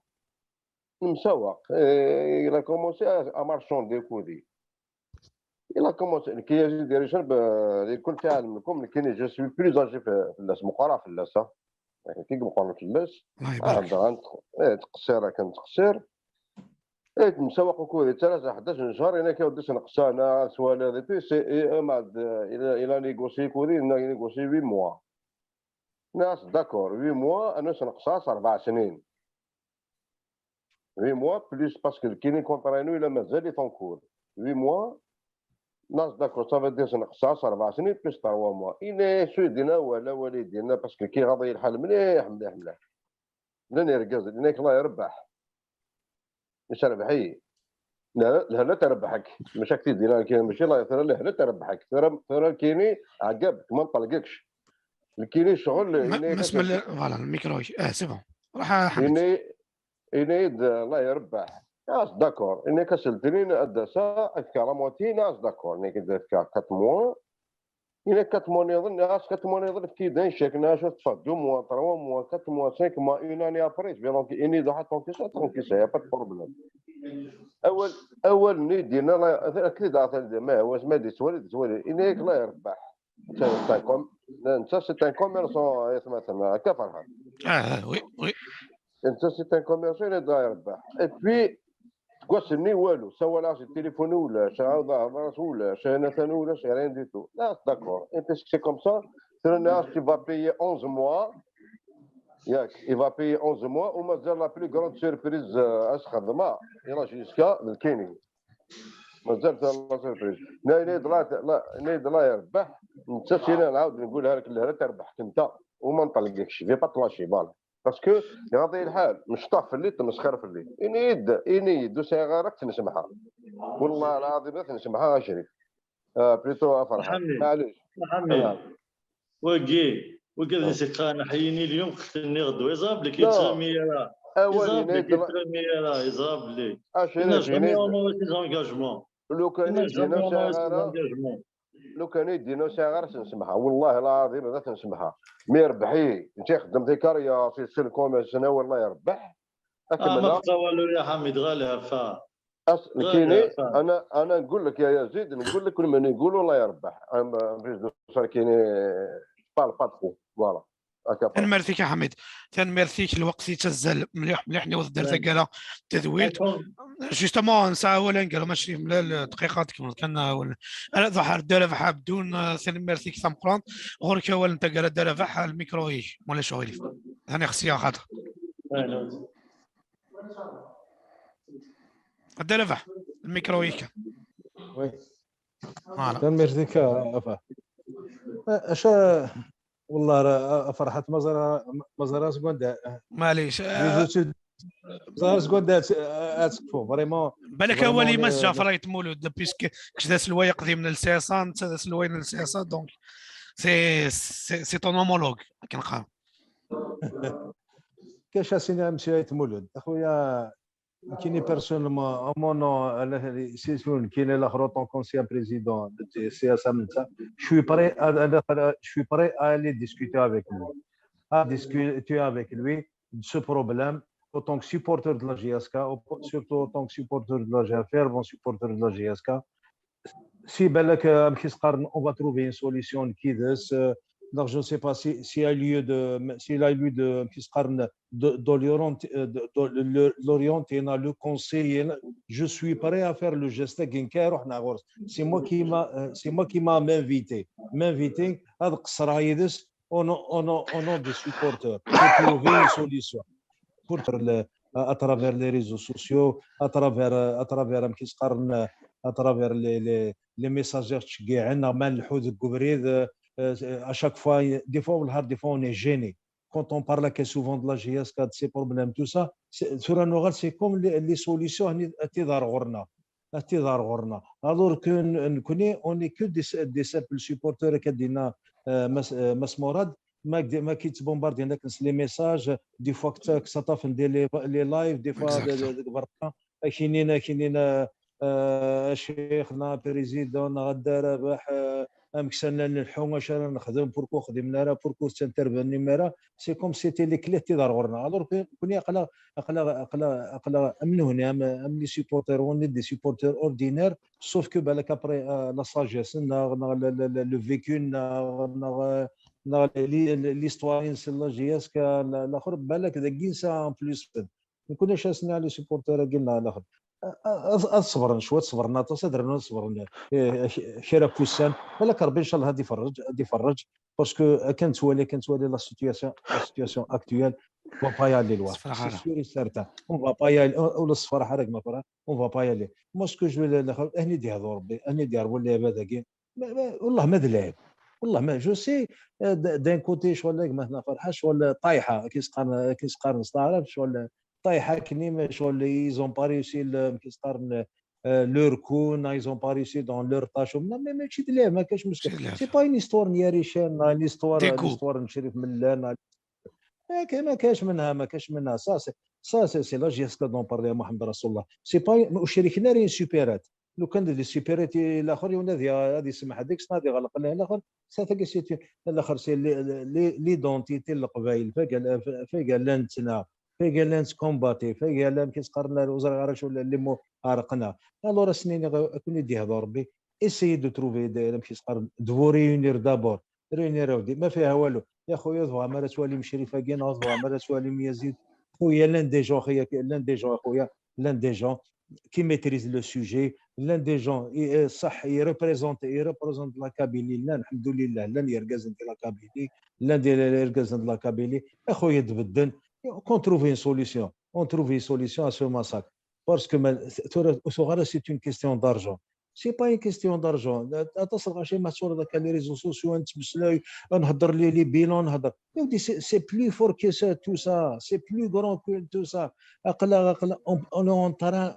نمساوق. إيه، il a commencé à, à marchander كودي. Il a commencé، كي يزيد يريشن ب-، اللي كنت عالم لكم، كاين je suis plus âgé في، في الناس، مقارا في الناس، ها. يعني كي مقارنة في الناس، الله يبارك. عندها عند، إيه، تقصير، كان تقصير. إيه، نمساوق كودي، ثلاثة، حداش شهر، هنا كي وديت نقصانا، سوالا، دي بي، سي، إيه، ما عاد، إلا، إلا نيغوسي كودي، إلا نيغوسي huit mois. ناس d'accord، huit mois، أنا نقصاص أربع سنين. Huit mois plus parce que كاينين كونترا انو الا مازال لي طونكور. Huit mois. ناس d'accord، ça veut dire نقصاص أربع سنين plus trois mois. إلا سو يدينا ولا والي يدينا parce que كي غاضي الحال مليح، مليح، مليح. لن يرقز، لنك الله يربح. مش ربحي. لا، لا، لا تربحك. مش هكتي دينا كي ماشي الله يثير، لا، لا تربحك. ثير، ثير كيني عقبك، ما نطلقكش. الكيني شغل، ما إني ما اسمع كسل. لا، voilà الميكرو. اه، c'est bon. راح حمد. إني، إني د-، الله يربح. ناس d'accord. إني كسلتني، أدسا، أذكر موتي، ناس d'accord. إني كنت أذكر quatre mois. إني quatre mois نظن، ناس quatre mois نظن في كيدان شاك، ناس تفا deux mois، trois mois، quatre mois، cinq mois، une année après، je vais donc، إني ضحى tranquille، ça tranquille، ça, y a pas de problème. أول، أول ني دينا لا، أكيد عطا ما هو، ما دي سوالي، دي سوالي. إني الله يربح. أنت، أنت كوم-، أنت c'est un commerçant، يا ثمثنا، هكا فرحان. اه، اه، oui، oui. أنت c'est un commerçant، إني الله يربح. Et puis، تقسمني والو، سواء لا شي تليفون ولا شي، هذا هضرات ولا شي، أنا ثاني ولا شي، rien du tout. لا، d'accord. Et parce que c'est comme ça, c'est le ناس qui va payer onze mois. ياك، il va payer onze mois، ومازال la plus grande surprise، آه، اش خدمة، يلا jusqu'à الكيني. مازال la surprise. لا، لا، لا، لا، لا، لا يربح. أنت سينا نعاود نقولها لك، لا، لا تربحك أنت، وما نطلقكش، je vais pas te lâcher، voilà. Parce que يغطي الحال، مش طاف في اللي تمسخر في اللي. إني يد، إني يد، وسعي غيرك تنسمحها. والله العظيم لا تنسمحها، يا شريف. آه، plutôt أفرح. محمد. معليش. محمد. آه. وقي، وقي هذه سيقا، أنا حييني اليوم، قتلني غدوة، يزاب لك، لا. يتسامي راه. أول يزاب لك، ينيد لا، يتسامي راه، يزاب لك. أش إنا ينيد، جامي ينيد. اونوري سي زانكاجمون. لو كان إنا يدينا جامي اونوري سي سعي غيرك، زانكاجمون. لو كان يدينا سعي غير تنسمحها. والله العظيم لا تنسمحها. مي ربحي، أنت خدمتي كاريا في السيل كوميرس، أنا والله يربح. اه، ما أكمل. بقى والو يا حميد، غير الهفا. أص-، لا، كيني، لا، فاهم. انا انا نقول لك يا يزيد، نقول لك كل من يقولوا الله يربح. اما فيس دو سار كيني، با لو باترون، فوالا. Akka. Tanemmirt-ik a Ḥamid. Tanemmirt-ik, lweqt yettazzal mliḥ mliḥ, niweḍ-d ar taggara n tedwilt. Justement, nesɛa awal aneggaru, mačči mlal dqiqa, ad tkemmleḍ kan awal. Ara d Ḥar Dda Rabaḥ Ɛebdun, eh, tanemmirt-ik tameqqrant. Ɣur-k awal n taggara Dda Rabaḥ, lmikru-ik, ma ulac aɣilif. Atan ixṣi axaṭer. Dda Rabaḥ, lmikru-ik. Oui. Voilà. Tanemmirt-ik a Fa. Aca, والله راه فرحت مازال مازال سكوند معليش. آه، مازال سكوند. اتكفو فريمون. بالك فريمون اولي لي- ماس جعفر يتمولد، بيسك كش ذا سلواي قديم من السياسه، انت ذا سلواي من السياسه، دونك سي سي سي طون اومولوج كنقام. كاش اسينا مسيو يتمولد اخويا. كيني بيرسونيلمون مون نو سيسون كيني الاخر اوتون كونسيان بريزيدون سياسه من تا. Je suis prêt à je suis prêt à aller discuter avec lui, à discuter avec lui de ce problème, autant que supporter de la J S K, surtout autant que supporter de la G F R, bon supporter de la J S K. Si بالك امكي سقارن on va trouver une solution كيدس. Donc je ne sais pas si si a lieu de si il a lieu de امكي سقارن de, de l'orienter, euh, de, de, de l'orienter, le conseiller. Je suis prêt à faire le geste. C'est moi qui m'a, euh, c'est moi qui m'a invité, m'invité à au nom, au nom, au nom des supporters pour trouver une solution. Pour le, à, à travers les réseaux sociaux, à travers, euh, à travers, euh, à travers les, les, les messages, euh, à chaque fois, des fois, des fois, on est gêné. Quand on parle que souvent de la J S K, de ses problèmes, tout ça, c'est c'est comme les, les solutions, هني تظهر غورنا. تظهر غورنا. Alors que نكوني, on n'est que des, des simples supporters, كدينا, euh, Mas, euh, Mas Mourad, ما كد- ما كيتبومباردي هناك les messages, des fois كت- كتطاف ندير les, les lives, des fois Exact. د- د- برا كاينين كاينين آه، شيخنا بريزيدون غدا رابح. آه، امكسنا نلحو اش رانا نخدم, pourquoi خدمنا راه, pourquoi تنترفيني مارا. C'est comme c'était les clés تظهر غورنا. Alors que كوني اقلا اقلا اقلا اقلا من هنا ام لي سيبورتير وني دي سيبورتير اوردينير. Sauf que بالك ابري لا ساجيس ناغ ناغ le vécu ناغ ناغ ناغ ليستواريين سي لا جي اس كا الاخر بالك ذاكي سا ان بلوس. ما كناش اسنا لي سيبورتير كي ناغ الاخر. اصبرن شويه, صبرنا تصدرنا صبرنا. كيرا بوسان بالك ربي ان شاء الله غادي يفرج غادي يفرج. Parce que كنت ولي كنت ولي la situation la situation actuelle, on va pas y aller loin. C'est sûr et certain. On va pas y aller. ولا الصفر حرق ما فرا, on va pas y aller. Moi ce que je veux الاخر هني دي هذا ربي, هني دي ربي اللي هذاكي. والله ما دلعب, والله ما, je sais. D'un côté شغل ما هنا فرحه شغل طايحه كي سقارن كي سقارن نستعرف شغل طايحه كني شغل ils ont pas réussi كي سقارن leur coup, ils ont pas réussi dans leur tâche. Mais ماشي دلعب, ما كاش مشكل. C'est pas une histoire نياريشان, une histoire, une histoire نشرف ملان. ما كاش منها, ما كاش منها. Ça c'est ça c'est la J S K dont parlait محمد رسول الله. C'est pas, وشريكنا رين سوبيرات. لو كان دي سوبيرات الاخر يونادي غادي يسمح هذيك غادي يغلق لها الاخر. ساتاكي سيتي الاخر سي ليدونتيتي القبايل فقال فقال لانتنا فقال لانت كومباتي فقال لان كيسقرنا الوزراء غير شو اللي مو عرقنا. الو راه سنين كون يدي هذا ربي. Essayez de trouver des, كيسقر, de vous réunir d'abord. Réunir اودي ما فيها والو يا خويا. تبغى ما توالي مشرفه كاين, تبغى ما توالي يزيد. خويا لان دي جون, خويا لان دي جون, خويا لان دي جون qui maîtrise le sujet, l'un des gens صح, il représente il représente la Kabylie, لان الحمد لله لان يرقزن في la Kabylie, لان دي يرقزن في la Kabylie. اخويا تبدل, qu'on trouve une solution, on trouve une solution à ce massacre. Parce que c'est une question d'argent. C'est pas une question d'argent. تصل غاشي ما تصور ذاك les réseaux sociaux نتمسلاي نهضر لي les bilans نهضر. C'est plus fort que ça, tout ça. C'est plus grand que tout ça. On est en train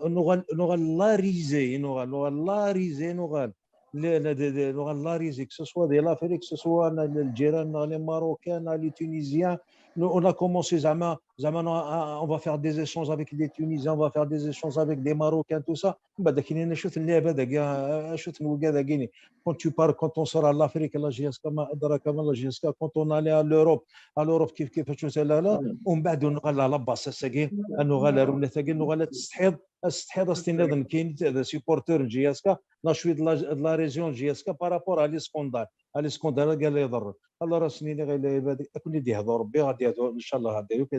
نوغال لا ريزي نوغال نوغال لا ريزي نوغال نوغال لا ريزي, que ce soit de l'Afrique, que ce soit الجيران, les Marocains, les Tunisiens. On a commencé زعما زعما on va faire des échanges avec des Tunisiens, on va faire des échanges avec des Marocains, tout ça. من بعد كاينين شوف اللعبه داكيا, شوف الوقا داكيني. Quand tu pars, quand on sort à l'Afrique, la J S K, ما أدراك ما la J S K, quand on allait à l'Europe, à l'Europe كيف كيف تشوف لا لا, ومن بعد نغلى la base ساكي, نغلى رولة ساكي, نغلى تستحيض Asetḥiḍ a s-tiniḍ nekkini d supporter n J S K, neɣ cwi de la, de la région n J S K par rapport à l'escandale, à l'escandale-agi la iḍerrun. Alors a s-nini ɣila ibad, ad ken-id-ihḍu Rebbi, ad d-ihḍu, ncallah, ad d-yawk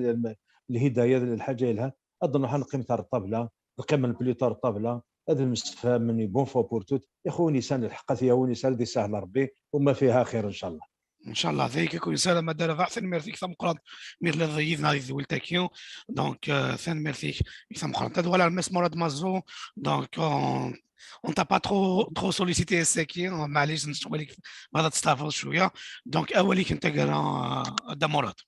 lhidaya d lḥaǧa yelhan, ad nruḥ ad neqqim tar ṭṭabla, neqqim plus tard ṭṭabla, ad nemsefhamen une bonne fois pour toutes. Ixew win yesɛan lḥeqq ad t-yawi, win yesɛan ad isahel Rebbi, وما فيها خير ncallah. Ncallah, d ayagi akk i nessaram a Dda Rabaḥ, tanemmirt-ik tameqqrant mi telliḍ yid-neɣ di tedwilt-agi. Donc, euh, tanemmirt-ik tameqqrant. Ad walaɣ Mass Mourad Mazou, donc, on, on t'a pas trop, trop sollicité ass-agi, maɛlic, ncewwel-ik, bɣiɣ ad testeɛfuḍ cwiya. Donc, awal-ik n taggara, euh, a Dda Mourad.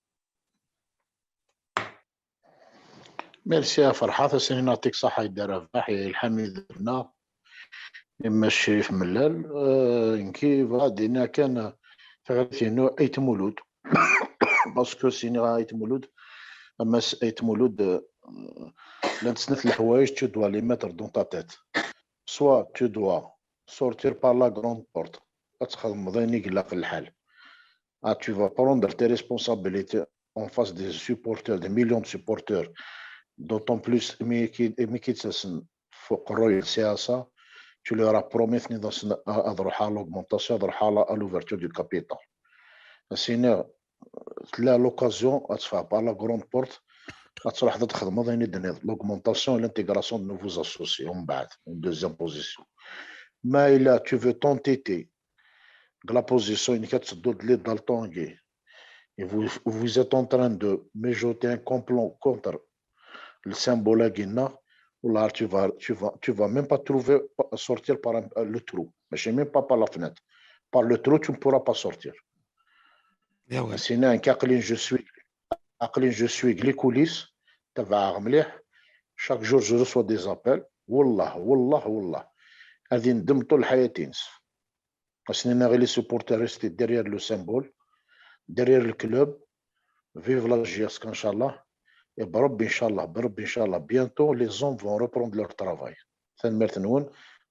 Merci a Ferḥat, a s-nini yeɛṭik ṣṣeḥḥa a Dda Rabaḥ, yelḥa mi d-tenna. Imma Crif Mellal, euh, nekki bɣiɣ ad d-iniɣ kan, euh, taɣrit-inu Ayt Mulud. Parce que s-iniɣ Ayt Mulud, a Mass Ayt Mulud, euh, llant snat leḥwayeǧ tu dois les mettre dans ta tête. Soit tu dois sortir par la grande porte, ad txedmeḍ ayen i ilaq lḥal. Ah, tu vas prendre tes responsabilités en face des supporters, des millions de supporters, d'autant plus imi k-, imi k-id-ttasen f uqerruy n C S A, tu leur as promis, tenniḍ-asen a-, ad ruḥeɣ à l'augmentation, ad ruḥeɣ à la, à l'ouverture du capital. A s-iniɣ, tella l'occasion ad teffeɣ par la grande porte, ad truḥeḍ ad txedmeḍ ayen i d-tenniḍ, l'augmentation et l'intégration de nouveaux associés, umbeɛd, en deuxième position. Ma yella tu veux t'entêter, la position-inek ad tedduḍ les daltons-agi. Et vous, vous êtes en train de mijoter un complot contre le symbole-agi-nneɣ, ou là, tu vas, tu vas, tu vas même pas trouver, sortir par un, le trou. Mais c'est même pas par la fenêtre. Par le trou, tu ne pourras pas sortir. Sinon, aql-in je suis, aql-in je suis les coulisses, تبعها مليح. Chaque jour, je reçois des appels. والله، والله، والله. هذه ندم طول حياتي نصف. A s-nini les supporters rester derrière le symbole, derrière le club. Vive la J S K, ncallah. Et بربي ncallah, بربي ncallah, bientôt, les hommes vont reprendre leur travail. Tanemmirt-nwen,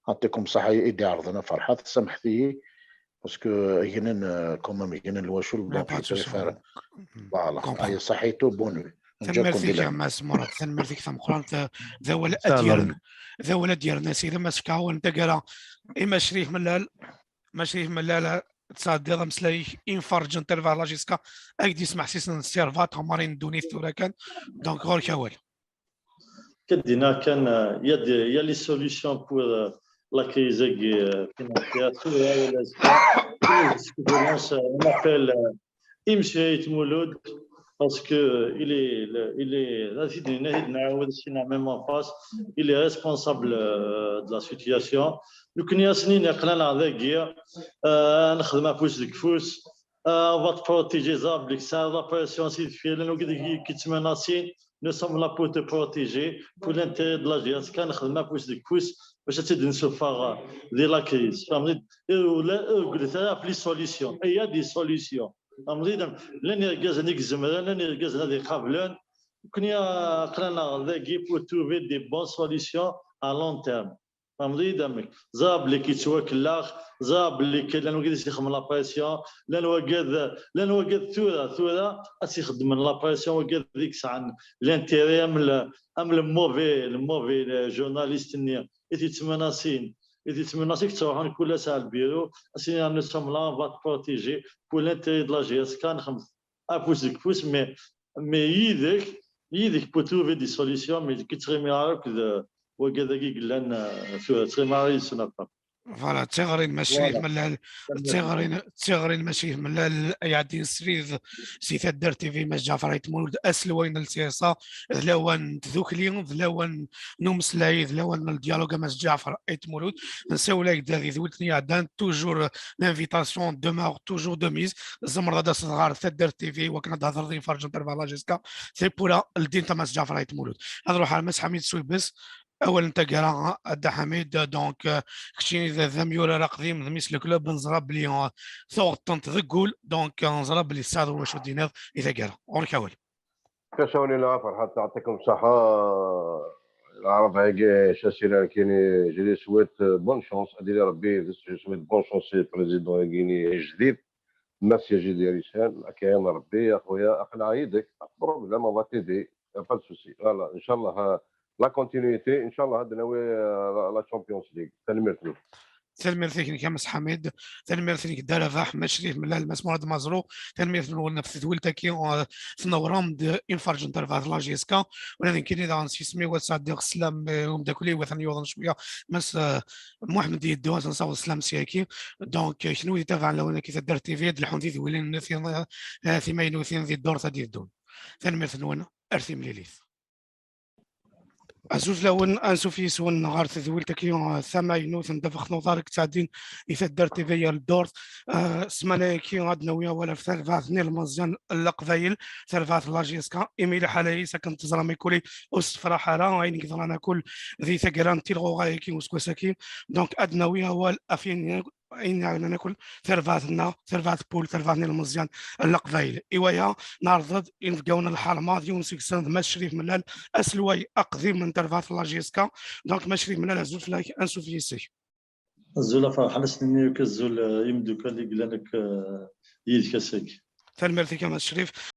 يعطيكم الصحة, i d-iɛerḍen a Ferḥat, samḥet-iyi, parce que gnen, euh, quand même, gnen lwacul, donc je préfère. Voilà. Aïe, صحيتو, bonne nuit. Tanemmirt-ik a Mass Mourad, tanemmirt-ik tameqqrant, d awal ad yerren, d awal ad yerren a sidi, ma s-fkeɣ awal n taggara i Mass Crif Mellal, Mass Crif Mellal, ad tesɛeddiḍ ameslay-ik inferǧen, terbaḥ la J S K, ad k-d-yesmeḥsisen n ssirbat ɛmarin n ddunit tura kan, donc ɣur-k awal. Kadina kan, euh, il y a des, il y a les solutions pour, euh, la crise, euh, financière. Tura wala azekka, je lance un appel, euh, i Monsieur Ayt Mulud, parce que, euh, il est, le, il est, la même en face, il est responsable, euh, de la situation. Donc, il y a, euh, nexdem afus deg ufus. Euh, on va te protéger, ẓra belli tesɛiḍ la pression si deffir, llan wigad i k-yettmenasin, nous sommes là pour te protéger, pour l'intérêt de la J S K, nexdem afus deg ufus, bac ad tt-id-nsuffeɣ, euh, di la crise. Tfehmeḍ? Ur la, ur regglet ara ɣef les solutions. Il y a des solutions. Tfehmeḍ? Llan irgazen i izemren, llan irgazen ad iqablen. Nekni aql-aneɣ dagi pour trouver des bonnes solutions à long terme. Tfehmeḍ-iyi-d amek? Ẓra belli k-yettwakellex, ẓra belli k-, llan wagad i s-ixedmen la pression, llan wagad, llan wagad tura, tura ad s-ixedmen la pression, wagad i yesɛan l'intérêt am le, am le mauvais, le mauvais, le journaliste-nni i t-yettmenasin, i t-yettmenasin, i yettruḥun kul ass ar lbiru, a s-inin nous sommes là, on va te protéger, pour l'intérêt de la J S K, nexdem afus deg ufus, mais, mais yid-k, yid-k pour trouver des solutions, mais k-, ur ttɣimiɣ ara akked, euh, wagad-agi yellan, euh, tura, ur ttɣimiɣ ara yid-sen aṭas. Voilà, d tiɣri n Mass Crif Mellal, d tiɣri n, d tiɣri n Mass Crif Mellal, ay iɛeddin srid si taddart T V, Mass Ǧaɛfar Ayt Mulud, aselway n L C S A, d lawan n tdukli, d lawan n umeslay, d lawan n le dialogue, a Mass Ǧaɛfar Ayt Mulud. Nsawel-ak-d di tedwilt-nni iɛeddan, toujours l'invitation demeure toujours de mise. Tzemreḍ ad d-taseḍ ɣer taddart T V, wakken ad d-thedreḍ i Ferǧ Interval J S K. Tiwwura ldint a Mass Ǧaɛfar Ayt Mulud. Ad ruḥeɣ ar Mass Ḥamid Swibes, awal n taggara, a Dda Ḥamid, donc, euh, keččini d, d amyurar aqdim, d mmi-s n le club, neẓra belli, euh, tuɣeḍ-tent deg wul, donc, euh, neẓra belli tesɛiḍ wacu d-tiniḍ i taggara. Ɣur-k awal. Kacawni la Ferḥat, يعطيكم الصحة. العرض هيك شاسير كيني، je lui souhaite bonne chance. أدير ربي، je lui souhaite bonne chance, c'est le président هيكيني جديد. Merci جديد يا ريشان، كاين ربي يا خويا، أقنع يدك، problème, on va t'aider, y a pas de souci. Voilà، إن شاء الله، ها، la continuité, inchallah ad nawi la Champions League. Tanemmirt-nwen. Tanemmirt-ik a Mass Ḥamid, tanemmirt-ik Dda Rabaḥ, Mass Crif Mellal, Mass Murad Mazrou, tanemmirt-nwen ɣef tedwilt-agi. Tnewrem-d, imferǧen tarbaɛt n la J S K. Ula d nekkini daɣen s yisem-iw ad sɛeddiɣ sslam i umeddakel-iw atan yuḍen cwiya, Mass Muḥemmed Yeddu, ad nessaweḍ sslam syagi. Donc kenwi d itabaɛen lawan-agi Taddart T V, ad d-lḥun tidwilin timaynutin di ddurt ad d-yeddun. Tanemmirt-nwen, ar timlilit. Azul fell-awen, ansuf yis-wen ɣer tedwilt-agi tamaynut n ddabex n uḍar i yettɛeddin i Taddart T V yal ddurt. Ssmana-agi ad nawi awal ɣef terbaɛt n yilmeẓyen n Leqbayel, terbaɛt n la J S K, imi lḥala-is akken teẓram ikuli ur tessefraḥ ara, ayen yeḍran akul di taggara n tilɣuɣa-agi useggas-agi. Donc ad nawi awal ɣef ayen ayen yeɛnan akk terbaɛt-nneɣ, terbaɛt n wul, terbaɛt n yilmeẓyen n Leqbayel. I waya, nɛerḍ-d inebgawen n lḥerma, d yiwen seg-sen d Mass Crif Mellal, aselway aqdim n terbaɛt n la J S K. Donc Mass Crif Mellal, azul fell-ak, ansuf yis-k. Azul a Ferḥan, ad s-nini akk azul i yimeddukal i yellan akk yid-k ass-agi. Tanemmirt-ik a Mass Crif.